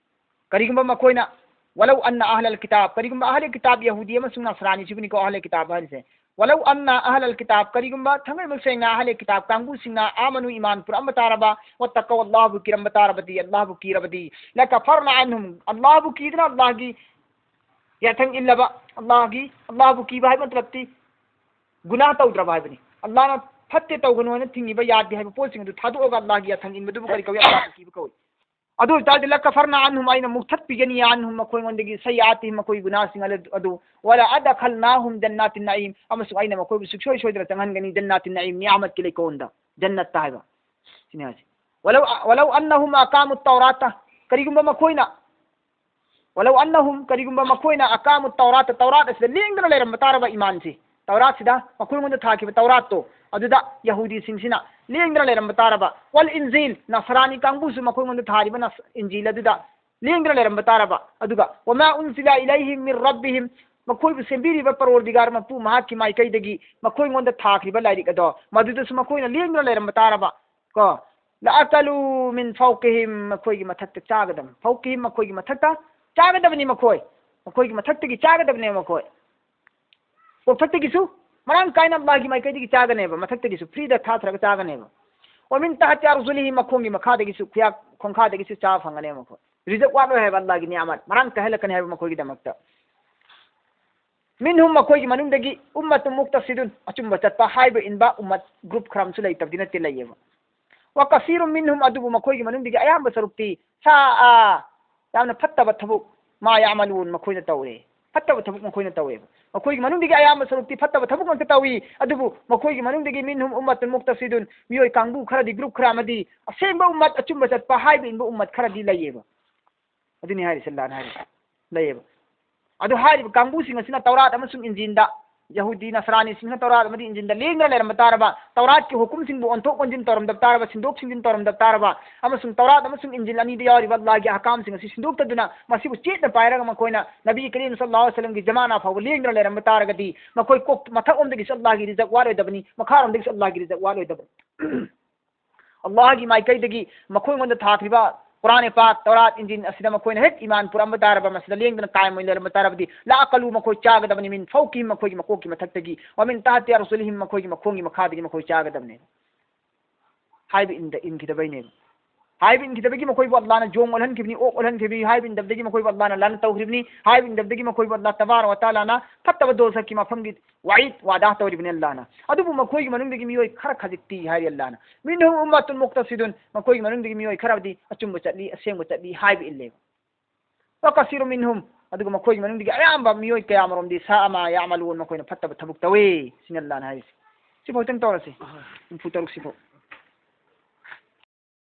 ꯀꯔꯤꯒꯨꯝꯕ ꯃꯈꯣꯏꯅ, "ꯋꯂꯧ ꯑꯟꯅ ꯑꯍꯂꯜ ꯀꯤꯇꯥꯕ", ꯀꯔꯤꯒꯨꯝꯕ ꯑꯍꯂꯦ ꯀꯤꯇꯥꯕ ꯌꯍꯨꯗꯤ ꯑꯃꯁꯨꯡ ꯅꯁꯔꯥꯅꯤꯁꯤꯕꯨꯅꯤꯀꯣ ꯑꯍꯂꯦ ꯀꯤꯇꯥꯕ ꯍꯥꯏꯔꯤꯁꯦ, "ꯋꯂꯧ ꯑꯟꯅ ꯑꯍꯂꯜ ꯀꯤꯇꯥꯕ", ꯀꯔꯤꯒꯨꯝꯕ ꯊꯥꯡꯒꯩꯃꯛ ꯁꯦꯡꯅ ꯑꯍꯂꯦ ꯀꯤꯇꯥꯕ ꯀꯥꯡꯕꯨꯁꯤꯡꯅ, "ꯑꯥꯃꯅꯨ", ꯏꯃꯥꯟ ꯄꯨꯔꯛꯑꯝꯕ ꯇꯥꯔꯕ, "ꯋꯠꯇꯀꯧ", ꯑꯜꯂꯥꯍꯕꯨ ꯀꯤꯔꯝꯕ ꯇꯥꯔꯕꯗꯤ, ꯑꯜꯂꯥꯍꯕꯨ ꯀꯤꯔꯕꯗꯤ, "ꯂꯀꯐꯔꯅ ꯑꯟꯍꯨꯝ", ꯑꯜꯂꯥꯍꯕꯨ ꯀꯤꯗꯅ ꯑꯜꯂꯥꯍꯒꯤ ꯌꯥꯊꯪ ꯏꯜꯂꯕ, ꯑꯜꯂꯥꯍꯒꯤ, ꯑꯜꯂꯥꯍꯕꯨ ꯀꯤꯕ ꯍꯥꯏꯕ ꯃꯇꯂꯕꯇꯤ ꯒꯨꯅꯥꯍ ꯇꯧꯗ꯭ꯔꯕ ꯍꯥꯏꯕꯅꯤ꯫ ꯑꯜꯂꯥꯍꯅ ꯐꯠꯇꯦ ꯇꯧꯒꯅꯨ ꯍꯥꯏꯅ ꯊꯤꯡꯉꯤꯕ ꯌꯥꯗꯦ ꯍꯥꯏꯕ ꯄꯣꯠꯁꯤꯡ ꯑꯗꯨ ꯊꯥꯗꯣꯛꯑꯒ ꯑꯜꯂꯥꯍꯒꯤ ꯌꯥꯊꯪ ꯏꯟꯕꯗꯨꯕꯨ ꯀꯔꯤ ꯀꯧꯏ? ꯑꯜꯂꯥꯍꯕꯨ ꯀꯤꯕ ꯀꯧꯏ꯫ ꯑꯗꯨ ꯑꯣꯏꯇꯥꯔꯗꯤ, "ꯂꯀꯐꯔꯅ ꯑꯟꯍꯨꯝ", ꯑꯩꯅ ꯃꯨꯛꯊꯠꯄꯤꯒꯅꯤ, "ꯑꯟꯍꯨꯝ", ꯃꯈꯣꯏꯉꯣꯟꯗꯒꯤ, "ꯁꯩꯌꯥꯇꯤꯍꯤꯝ", ꯃꯈꯣꯏꯒꯤ ꯒꯨꯅꯥꯁꯤꯡ ꯑꯗꯨ, "ꯋꯂ ꯑꯗꯈꯜꯅꯥꯍꯨꯝ ꯖꯟꯅꯥꯇꯤꯟ ꯅꯏꯝ", ꯑꯃꯁꯨꯡ ꯑꯩꯅ ꯃꯈꯣꯏꯕꯨ ꯁꯨꯡꯁꯣꯏ ꯁꯣꯏꯗꯅ ꯆꯪꯍꯟꯒꯅꯤ ꯖꯟꯅꯥꯇꯤꯟ ꯅꯏꯝ, ꯅꯤꯌꯥꯃꯠꯀꯤ ꯂꯩꯀꯣꯜꯗ, ꯖꯟꯅꯠꯇ ꯍꯥꯏꯕ꯫ ꯁꯤꯅꯤ ꯍꯥꯏꯁꯦ꯫ "ꯋꯂꯧ, ꯋꯂꯧ ꯑꯟꯅꯍꯨꯝ ꯑꯀꯥꯃꯨ ꯇꯧꯔꯥꯇ", ꯀꯔꯤꯒꯨꯝꯕ ꯃꯈꯣꯏꯅ, "ꯋꯂꯧ ꯑꯟꯅꯍꯨꯝ", ꯀꯔꯤꯒꯨꯝꯕ ꯃꯈꯣꯏꯅ, "ꯑꯀꯥꯃꯨ ꯇꯧꯔꯥꯇ", ꯇꯧꯔꯥꯠ ꯑꯁꯤꯗ ꯂꯦꯡꯗꯅ ꯂꯩꯔꯝꯕ ꯇꯥꯔꯕ ꯏꯃꯥꯟꯁꯤ, ꯇꯧꯔꯥꯠꯁꯤꯗ, ꯃꯈꯣꯏꯉꯣꯟꯗ ꯊꯥꯈꯤꯕ ꯇꯧꯔꯥꯠꯇꯣ, ꯑꯗꯨꯗ ꯌꯍꯨꯗꯤꯁꯤꯡꯁꯤꯅ ꯂꯦꯡꯗꯅ ꯂꯩꯔꯝꯕ ꯇꯥꯔꯕ꯫ ꯋꯜ ꯏꯟꯖꯤꯜ, ꯅꯁꯔꯥꯅꯤ ꯀꯥꯡꯕꯨꯁꯨ ꯃꯈꯣꯏꯉꯣꯟꯗ ꯊꯥꯔꯤꯕ ꯅꯁ-, ꯏꯟꯖꯤꯜ ꯑꯗꯨꯗ ꯂꯦꯡꯗꯅ ꯂꯩꯔꯝꯕ ꯇꯥꯔꯕ꯫ ꯑꯗꯨꯒ ꯋꯃꯥ ꯎꯟꯖꯤꯂꯥ ꯏꯂꯩꯍꯤꯝ ꯃꯤꯟ ꯔꯕꯤꯍꯤꯝ, ꯃꯈꯣꯏꯕꯨ ꯁꯦꯝꯕꯤꯔꯤꯕ ꯄꯔꯣꯔꯗꯤꯒꯥꯔ ꯃꯄꯨ ꯃꯍꯥꯛꯀꯤ ꯃꯥꯏꯀꯩꯗꯒꯤ ꯃꯈꯣꯏꯉꯣꯟꯗ ꯊꯥꯈ꯭ꯔꯤꯕ ꯂꯥꯏꯔꯤꯛ ꯑꯗꯣ, ꯃꯗꯨꯗꯁꯨ ꯃꯈꯣꯏꯅ ꯂꯦꯡꯗꯅ ꯂꯩꯔꯝꯕ ꯇꯥꯔꯕ꯫ ꯀꯣ, ꯂꯑꯀꯂꯨ ꯃꯤꯟ ꯐꯧꯀꯤꯍꯤꯝ, ꯃꯈꯣꯏꯒꯤ ꯃꯊꯛꯇ ꯆꯥꯒꯗꯕꯅꯤ꯫ ꯐꯧꯀꯤꯍꯤꯝ, ꯃꯈꯣꯏꯒꯤ ꯃꯊꯛꯇ ꯆꯥꯒꯗꯕꯅꯤ ꯃꯈꯣꯏ꯫ ꯃꯈꯣꯏꯒꯤ ꯃꯊꯛꯇꯒꯤ ꯆꯥꯒꯗꯕꯅꯦ ꯃꯈꯣꯏ꯫ ꯃꯊꯛꯇꯒꯤꯁꯨ ꯃꯔꯥꯡ ꯀꯥꯏꯅ ꯑꯜꯂꯥꯍꯒꯤ ꯃꯥꯏꯀꯩꯗꯒꯤ ꯆꯥꯒꯅꯦꯕ, ꯃꯊꯛꯇꯒꯤꯁꯨ ꯐ꯭ꯔꯤꯗ ꯊꯥꯊꯔꯒ ꯆꯥꯒꯅꯦꯕ꯫ ꯋꯃꯤꯟ ꯇꯍꯇꯤ ꯑꯔꯖꯨꯂꯤꯍꯤꯝ, ꯃꯈꯣꯡꯒꯤ ꯃꯈꯥꯗꯒꯤꯁꯨ, ꯈꯨꯌꯥ-, ꯈꯣꯡꯈꯥꯗꯒꯤꯁꯨ ꯆꯥꯕ ꯐꯪꯒꯅꯦꯕ ꯃꯈꯣꯏ꯫ ꯔꯤꯖꯛ ꯋꯥꯠꯂꯣꯏ ꯍꯥꯏꯕ ꯑꯜꯂꯥꯍꯒꯤ ꯅꯤꯌꯥꯃꯠ ꯃꯔꯥꯡ ꯀꯥꯏꯍꯜꯂꯛꯀꯅꯤ ꯍꯥꯏꯕ ꯃꯈꯣꯏꯒꯤꯗꯃꯛꯇ꯫ ꯃꯤꯟꯍꯨꯝ, ꯃꯈꯣꯏꯒꯤ ꯃꯅꯨꯡꯗꯒꯤ, ꯎꯝꯃꯇꯨꯟ ꯃꯨꯛꯇꯁꯤꯗꯨꯟ, ꯑꯆꯨꯝꯕ ꯆꯠꯄ ꯍꯥꯏꯕ ꯏꯟꯕ ꯎꯝꯃꯠ ꯒ꯭ꯔꯨꯞ ꯈꯔ ꯑꯃꯁꯨ ꯂꯩꯇꯕꯗꯤ ꯅꯠꯇꯦ, ꯂꯩꯌꯦꯕ꯫ ꯋ ꯀꯁꯤꯔꯨꯝ ꯃꯤꯟꯍꯨꯝ, ꯑꯗꯨꯕꯨ ꯃꯈꯣꯏꯒꯤ ꯃꯅꯨꯡꯗꯒꯤ ꯑꯌꯥꯝꯕ ꯁꯔꯨꯛꯇꯤ ꯁꯥ-, ꯑ, ꯌꯥꯝꯅ ꯐꯠꯇꯕ ꯊꯕꯛ, ꯃꯥ ꯌꯥꯃꯂꯨꯟ, ꯃꯈꯣꯏꯅ ꯇꯧꯔꯦ꯫ ꯐꯠꯇꯕ ꯊꯕꯛ ꯃꯈꯣꯏꯅ ꯇꯧꯋꯦꯕ꯫ ꯃꯈꯣꯏꯒꯤ ꯃꯅꯨꯡꯗꯒꯤ ꯑꯌꯥꯝꯕ ꯁꯔꯨꯛꯇꯤ ꯐꯠꯇꯕ ꯊꯕꯛ ꯉꯥꯛꯇ ꯇꯧꯏ꯫ ꯑꯗꯨꯕꯨ ꯃꯈꯣꯏꯒꯤ ꯃꯅꯨꯡꯗꯒꯤ ꯃꯤꯟꯍꯨꯝ ꯎꯝꯃꯇꯨꯟ ꯃꯨꯛꯇꯁꯤꯗꯨꯟ, ꯃꯤꯑꯣꯏ ꯀꯥꯡꯕꯨ ꯈꯔꯗꯤ, ꯒ꯭ꯔꯨꯞ ꯈꯔ ꯑꯃꯗꯤ ꯑꯁꯦꯡꯕ ꯎꯝꯃꯠ, ꯑꯆꯨꯝꯕ ꯆꯠꯄ ꯍꯥꯏꯕ ꯏꯟꯕ ꯎꯝꯃꯠ ꯈꯔꯗꯤ ꯂꯩꯌꯦꯕ꯫ ꯑꯗꯨꯅꯤ ꯍꯥꯏꯔꯤꯁꯦ, ꯑꯜꯂꯥꯍꯅ ꯍꯥꯏꯔꯤꯁꯦ꯫ ꯂꯩꯌꯦꯕ꯫ ꯑꯗꯨ ꯍꯥꯏꯔꯤꯕ ꯀꯥꯡꯕꯨꯁꯤꯡ ꯑꯁꯤꯅ ꯇꯧꯔꯥꯠ ꯑꯃꯁꯨꯡ ꯏꯟꯖꯤꯟꯗ, ꯌꯍꯨꯗꯤ ꯅꯁꯔꯥꯅꯤꯁꯤꯡꯅ ꯇꯧꯔꯥꯠ ꯑꯃꯗꯤ ꯏꯟꯖꯤꯟꯗ ꯂꯦꯡꯗꯅ ꯂꯩꯔꯝꯕ ꯇꯥꯔꯕ, ꯇꯧꯔꯥꯠꯀꯤ ꯍꯨꯀꯨꯝꯁꯤꯡꯕꯨ ꯑꯣꯟꯊꯣꯛ ꯑꯣꯟꯁꯤꯟ ꯇꯧꯔꯝꯗꯕ ꯇꯥꯔꯕ, ꯁꯤꯟꯗꯣꯛ ꯁꯤꯟꯖꯤꯟ ꯇꯧꯔꯝꯗꯕ ꯇꯥꯔꯕ, ꯑꯃꯁꯨꯡ ꯇꯧꯔꯥꯠ ꯑꯃꯁꯨꯡ ꯏꯟꯖꯤꯜ ꯑꯅꯤꯗ ꯌꯥꯎꯔꯤꯕ ꯑꯜꯂꯥꯍꯒꯤ ꯑꯍꯀꯥꯝꯁꯤꯡ ꯑꯁꯤ ꯁꯤꯟꯗꯣꯛꯇꯗꯨꯅ ꯃꯁꯤꯕꯨ ꯆꯦꯠꯅ ꯄꯥꯏꯔꯒ ꯃꯈꯣꯏꯅ ꯅꯕꯤ ꯀꯔꯤꯝ ꯁꯜꯂꯜꯂꯥꯍꯨ ꯑꯂꯩꯍꯤ ꯋꯁꯜꯂꯝꯒꯤ ꯖꯃꯥꯅꯥ ꯐꯥꯎꯕ ꯂꯦꯡꯗꯅ ꯂꯩꯔꯝꯕ ꯇꯥꯔꯒꯗꯤ, ꯃꯈꯣꯏ ꯀꯣꯛ ꯃꯊꯛꯂꯣꯝꯗꯒꯤꯁꯨ ꯑꯜꯂꯥꯍꯒꯤ ꯔꯤꯖꯛ ꯋꯥꯠꯂꯣꯏꯗꯕꯅꯤ, ꯃꯈꯥꯔꯣꯝꯗꯒꯤꯁꯨ ꯑꯜꯂꯥꯍꯒꯤ ꯔꯤꯖꯛ ꯋꯥꯠꯂꯣꯏꯗꯕꯅꯤ꯫ ꯑꯜꯂꯥꯍꯒꯤ ꯃꯥꯏꯀꯩꯗꯒꯤ ꯃꯈꯣꯏꯉꯣꯟꯗ ꯊꯥꯈ꯭ꯔꯤꯕ ꯀꯨꯔꯥꯟ ꯄꯥꯛ, ꯇꯧꯔꯥꯠ, ꯏꯟꯖꯤꯟ ꯑꯁꯤꯗ ꯃꯈꯣꯏꯅ ꯍꯦꯛ ꯏꯃꯥꯟ ꯄꯨꯔꯛꯑꯝꯕ ꯇꯥꯔꯕ, ꯃꯁꯤꯗ ꯂꯦꯡꯗꯅ ꯀꯥꯏꯝ ꯑꯣꯏꯅ ꯂꯩꯔꯝꯕ ꯇꯥꯔꯕꯗꯤ, ꯂꯥ ꯑꯀꯂꯨ, ꯃꯈꯣꯏ ꯆꯥꯒꯗꯕꯅꯤ, ꯃꯤꯟ ꯐꯧꯀꯤꯍꯤꯝ, ꯃꯈꯣꯏꯒꯤ ꯃꯀꯣꯛꯀꯤ ꯃꯊꯛꯇꯒꯤ, ꯋꯥ ꯃꯤꯟ ꯇꯍꯇꯤ ꯑꯔꯖꯨꯂꯤꯍꯤꯝ, ꯃꯈꯣꯏꯒꯤ ꯃꯈꯣꯡꯒꯤ ꯃꯈꯥꯗꯒꯤ ꯃꯈꯣꯏ ꯆꯥꯒꯗꯕꯅꯤ꯫ ꯍꯥꯏꯕ ꯏꯟꯗ-, ꯏꯟꯈꯤꯗꯕꯩꯅꯦꯕ꯫ ꯍꯥꯏꯕ ꯏꯟꯈꯤꯗꯕꯒꯤ ꯃꯈꯣꯏꯕꯨ ꯑꯜꯂꯥꯍꯅ ꯖꯣꯡ ꯑꯣꯜꯍꯟꯈꯤꯕꯅꯤ, ꯑꯣꯛ ꯑꯣꯜꯍꯟꯈꯤꯕꯅꯤ, ꯍꯥꯏꯕ ꯏꯟꯗꯕꯗꯒꯤ ꯃꯈꯣꯏꯕꯨ ꯑꯜꯂꯥꯍꯅ ꯂꯥꯟ ꯇꯧꯈ꯭ꯔꯤꯕꯅꯤ, ꯍꯥꯏꯕ ꯏꯟꯗꯕꯗꯒꯤ ꯃꯈꯣꯏꯕꯨ ꯑꯜꯂꯥꯍ ꯇꯕꯥꯔꯛ ꯋ ꯇꯥꯂꯥꯅ ꯐꯠꯇꯕ ꯗꯣꯖꯈꯀꯤ ꯃꯐꯝꯒꯤ ꯋꯥꯏꯗ ꯋꯥꯗꯥ ꯇꯧꯔꯤꯕꯅꯤ ꯑꯜꯂꯥꯍꯅ꯫ ꯑꯗꯨꯕꯨ ꯃꯈꯣꯏꯒꯤ ꯃꯅꯨꯡꯗꯒꯤ ꯃꯤꯑꯣꯏ ꯈꯔ ꯈꯖꯤꯛꯇꯤ ꯍꯥꯏꯔꯤ ꯑꯜꯂꯥꯍꯅ, ꯃꯤꯟꯍꯨꯝ ꯎꯝꯃꯇꯨꯟ ꯃꯨꯛꯇꯁꯤꯗꯨꯟ, ꯃꯈꯣꯏꯒꯤ ꯃꯅꯨꯡꯗꯒꯤ ꯃꯤꯑꯣꯏ ꯈꯔꯗꯤ ꯑꯆꯨꯝꯕ ꯆꯠꯂꯤ, ꯑꯁꯦꯡꯕ ꯆꯠꯂꯤ ꯍꯥꯏꯕ ꯏꯜꯂꯦꯕ꯫ ꯋ ꯀꯁꯤꯔꯨ ꯃꯤꯟꯍꯨꯝ, ꯑꯗꯨꯒ ꯃꯈꯣꯏꯒꯤ ꯃꯅꯨꯡꯗꯒꯤ ꯑꯌꯥꯝꯕ ꯃꯤꯑꯣꯏ ꯀꯌꯥ ꯑꯃꯔꯣꯝꯗꯤ ꯁꯥ ꯑꯃ ꯌꯥꯃꯂꯨꯟ, ꯃꯈꯣꯏꯅ ꯐꯠꯇꯕ ꯊꯕꯛ ꯇꯧꯋꯤ꯫ ꯁꯤꯅꯤ ꯑꯜꯂꯥꯍꯅ ꯍꯥꯏꯔꯤꯁꯦ꯫ ꯁꯤꯐꯥꯎꯇꯪ ꯇꯧꯔꯁꯤ꯫ ꯑꯍꯣꯏ꯫ ꯍꯨꯝꯐꯨ ꯇꯔꯨꯛ ꯁꯤꯐꯥꯎ꯫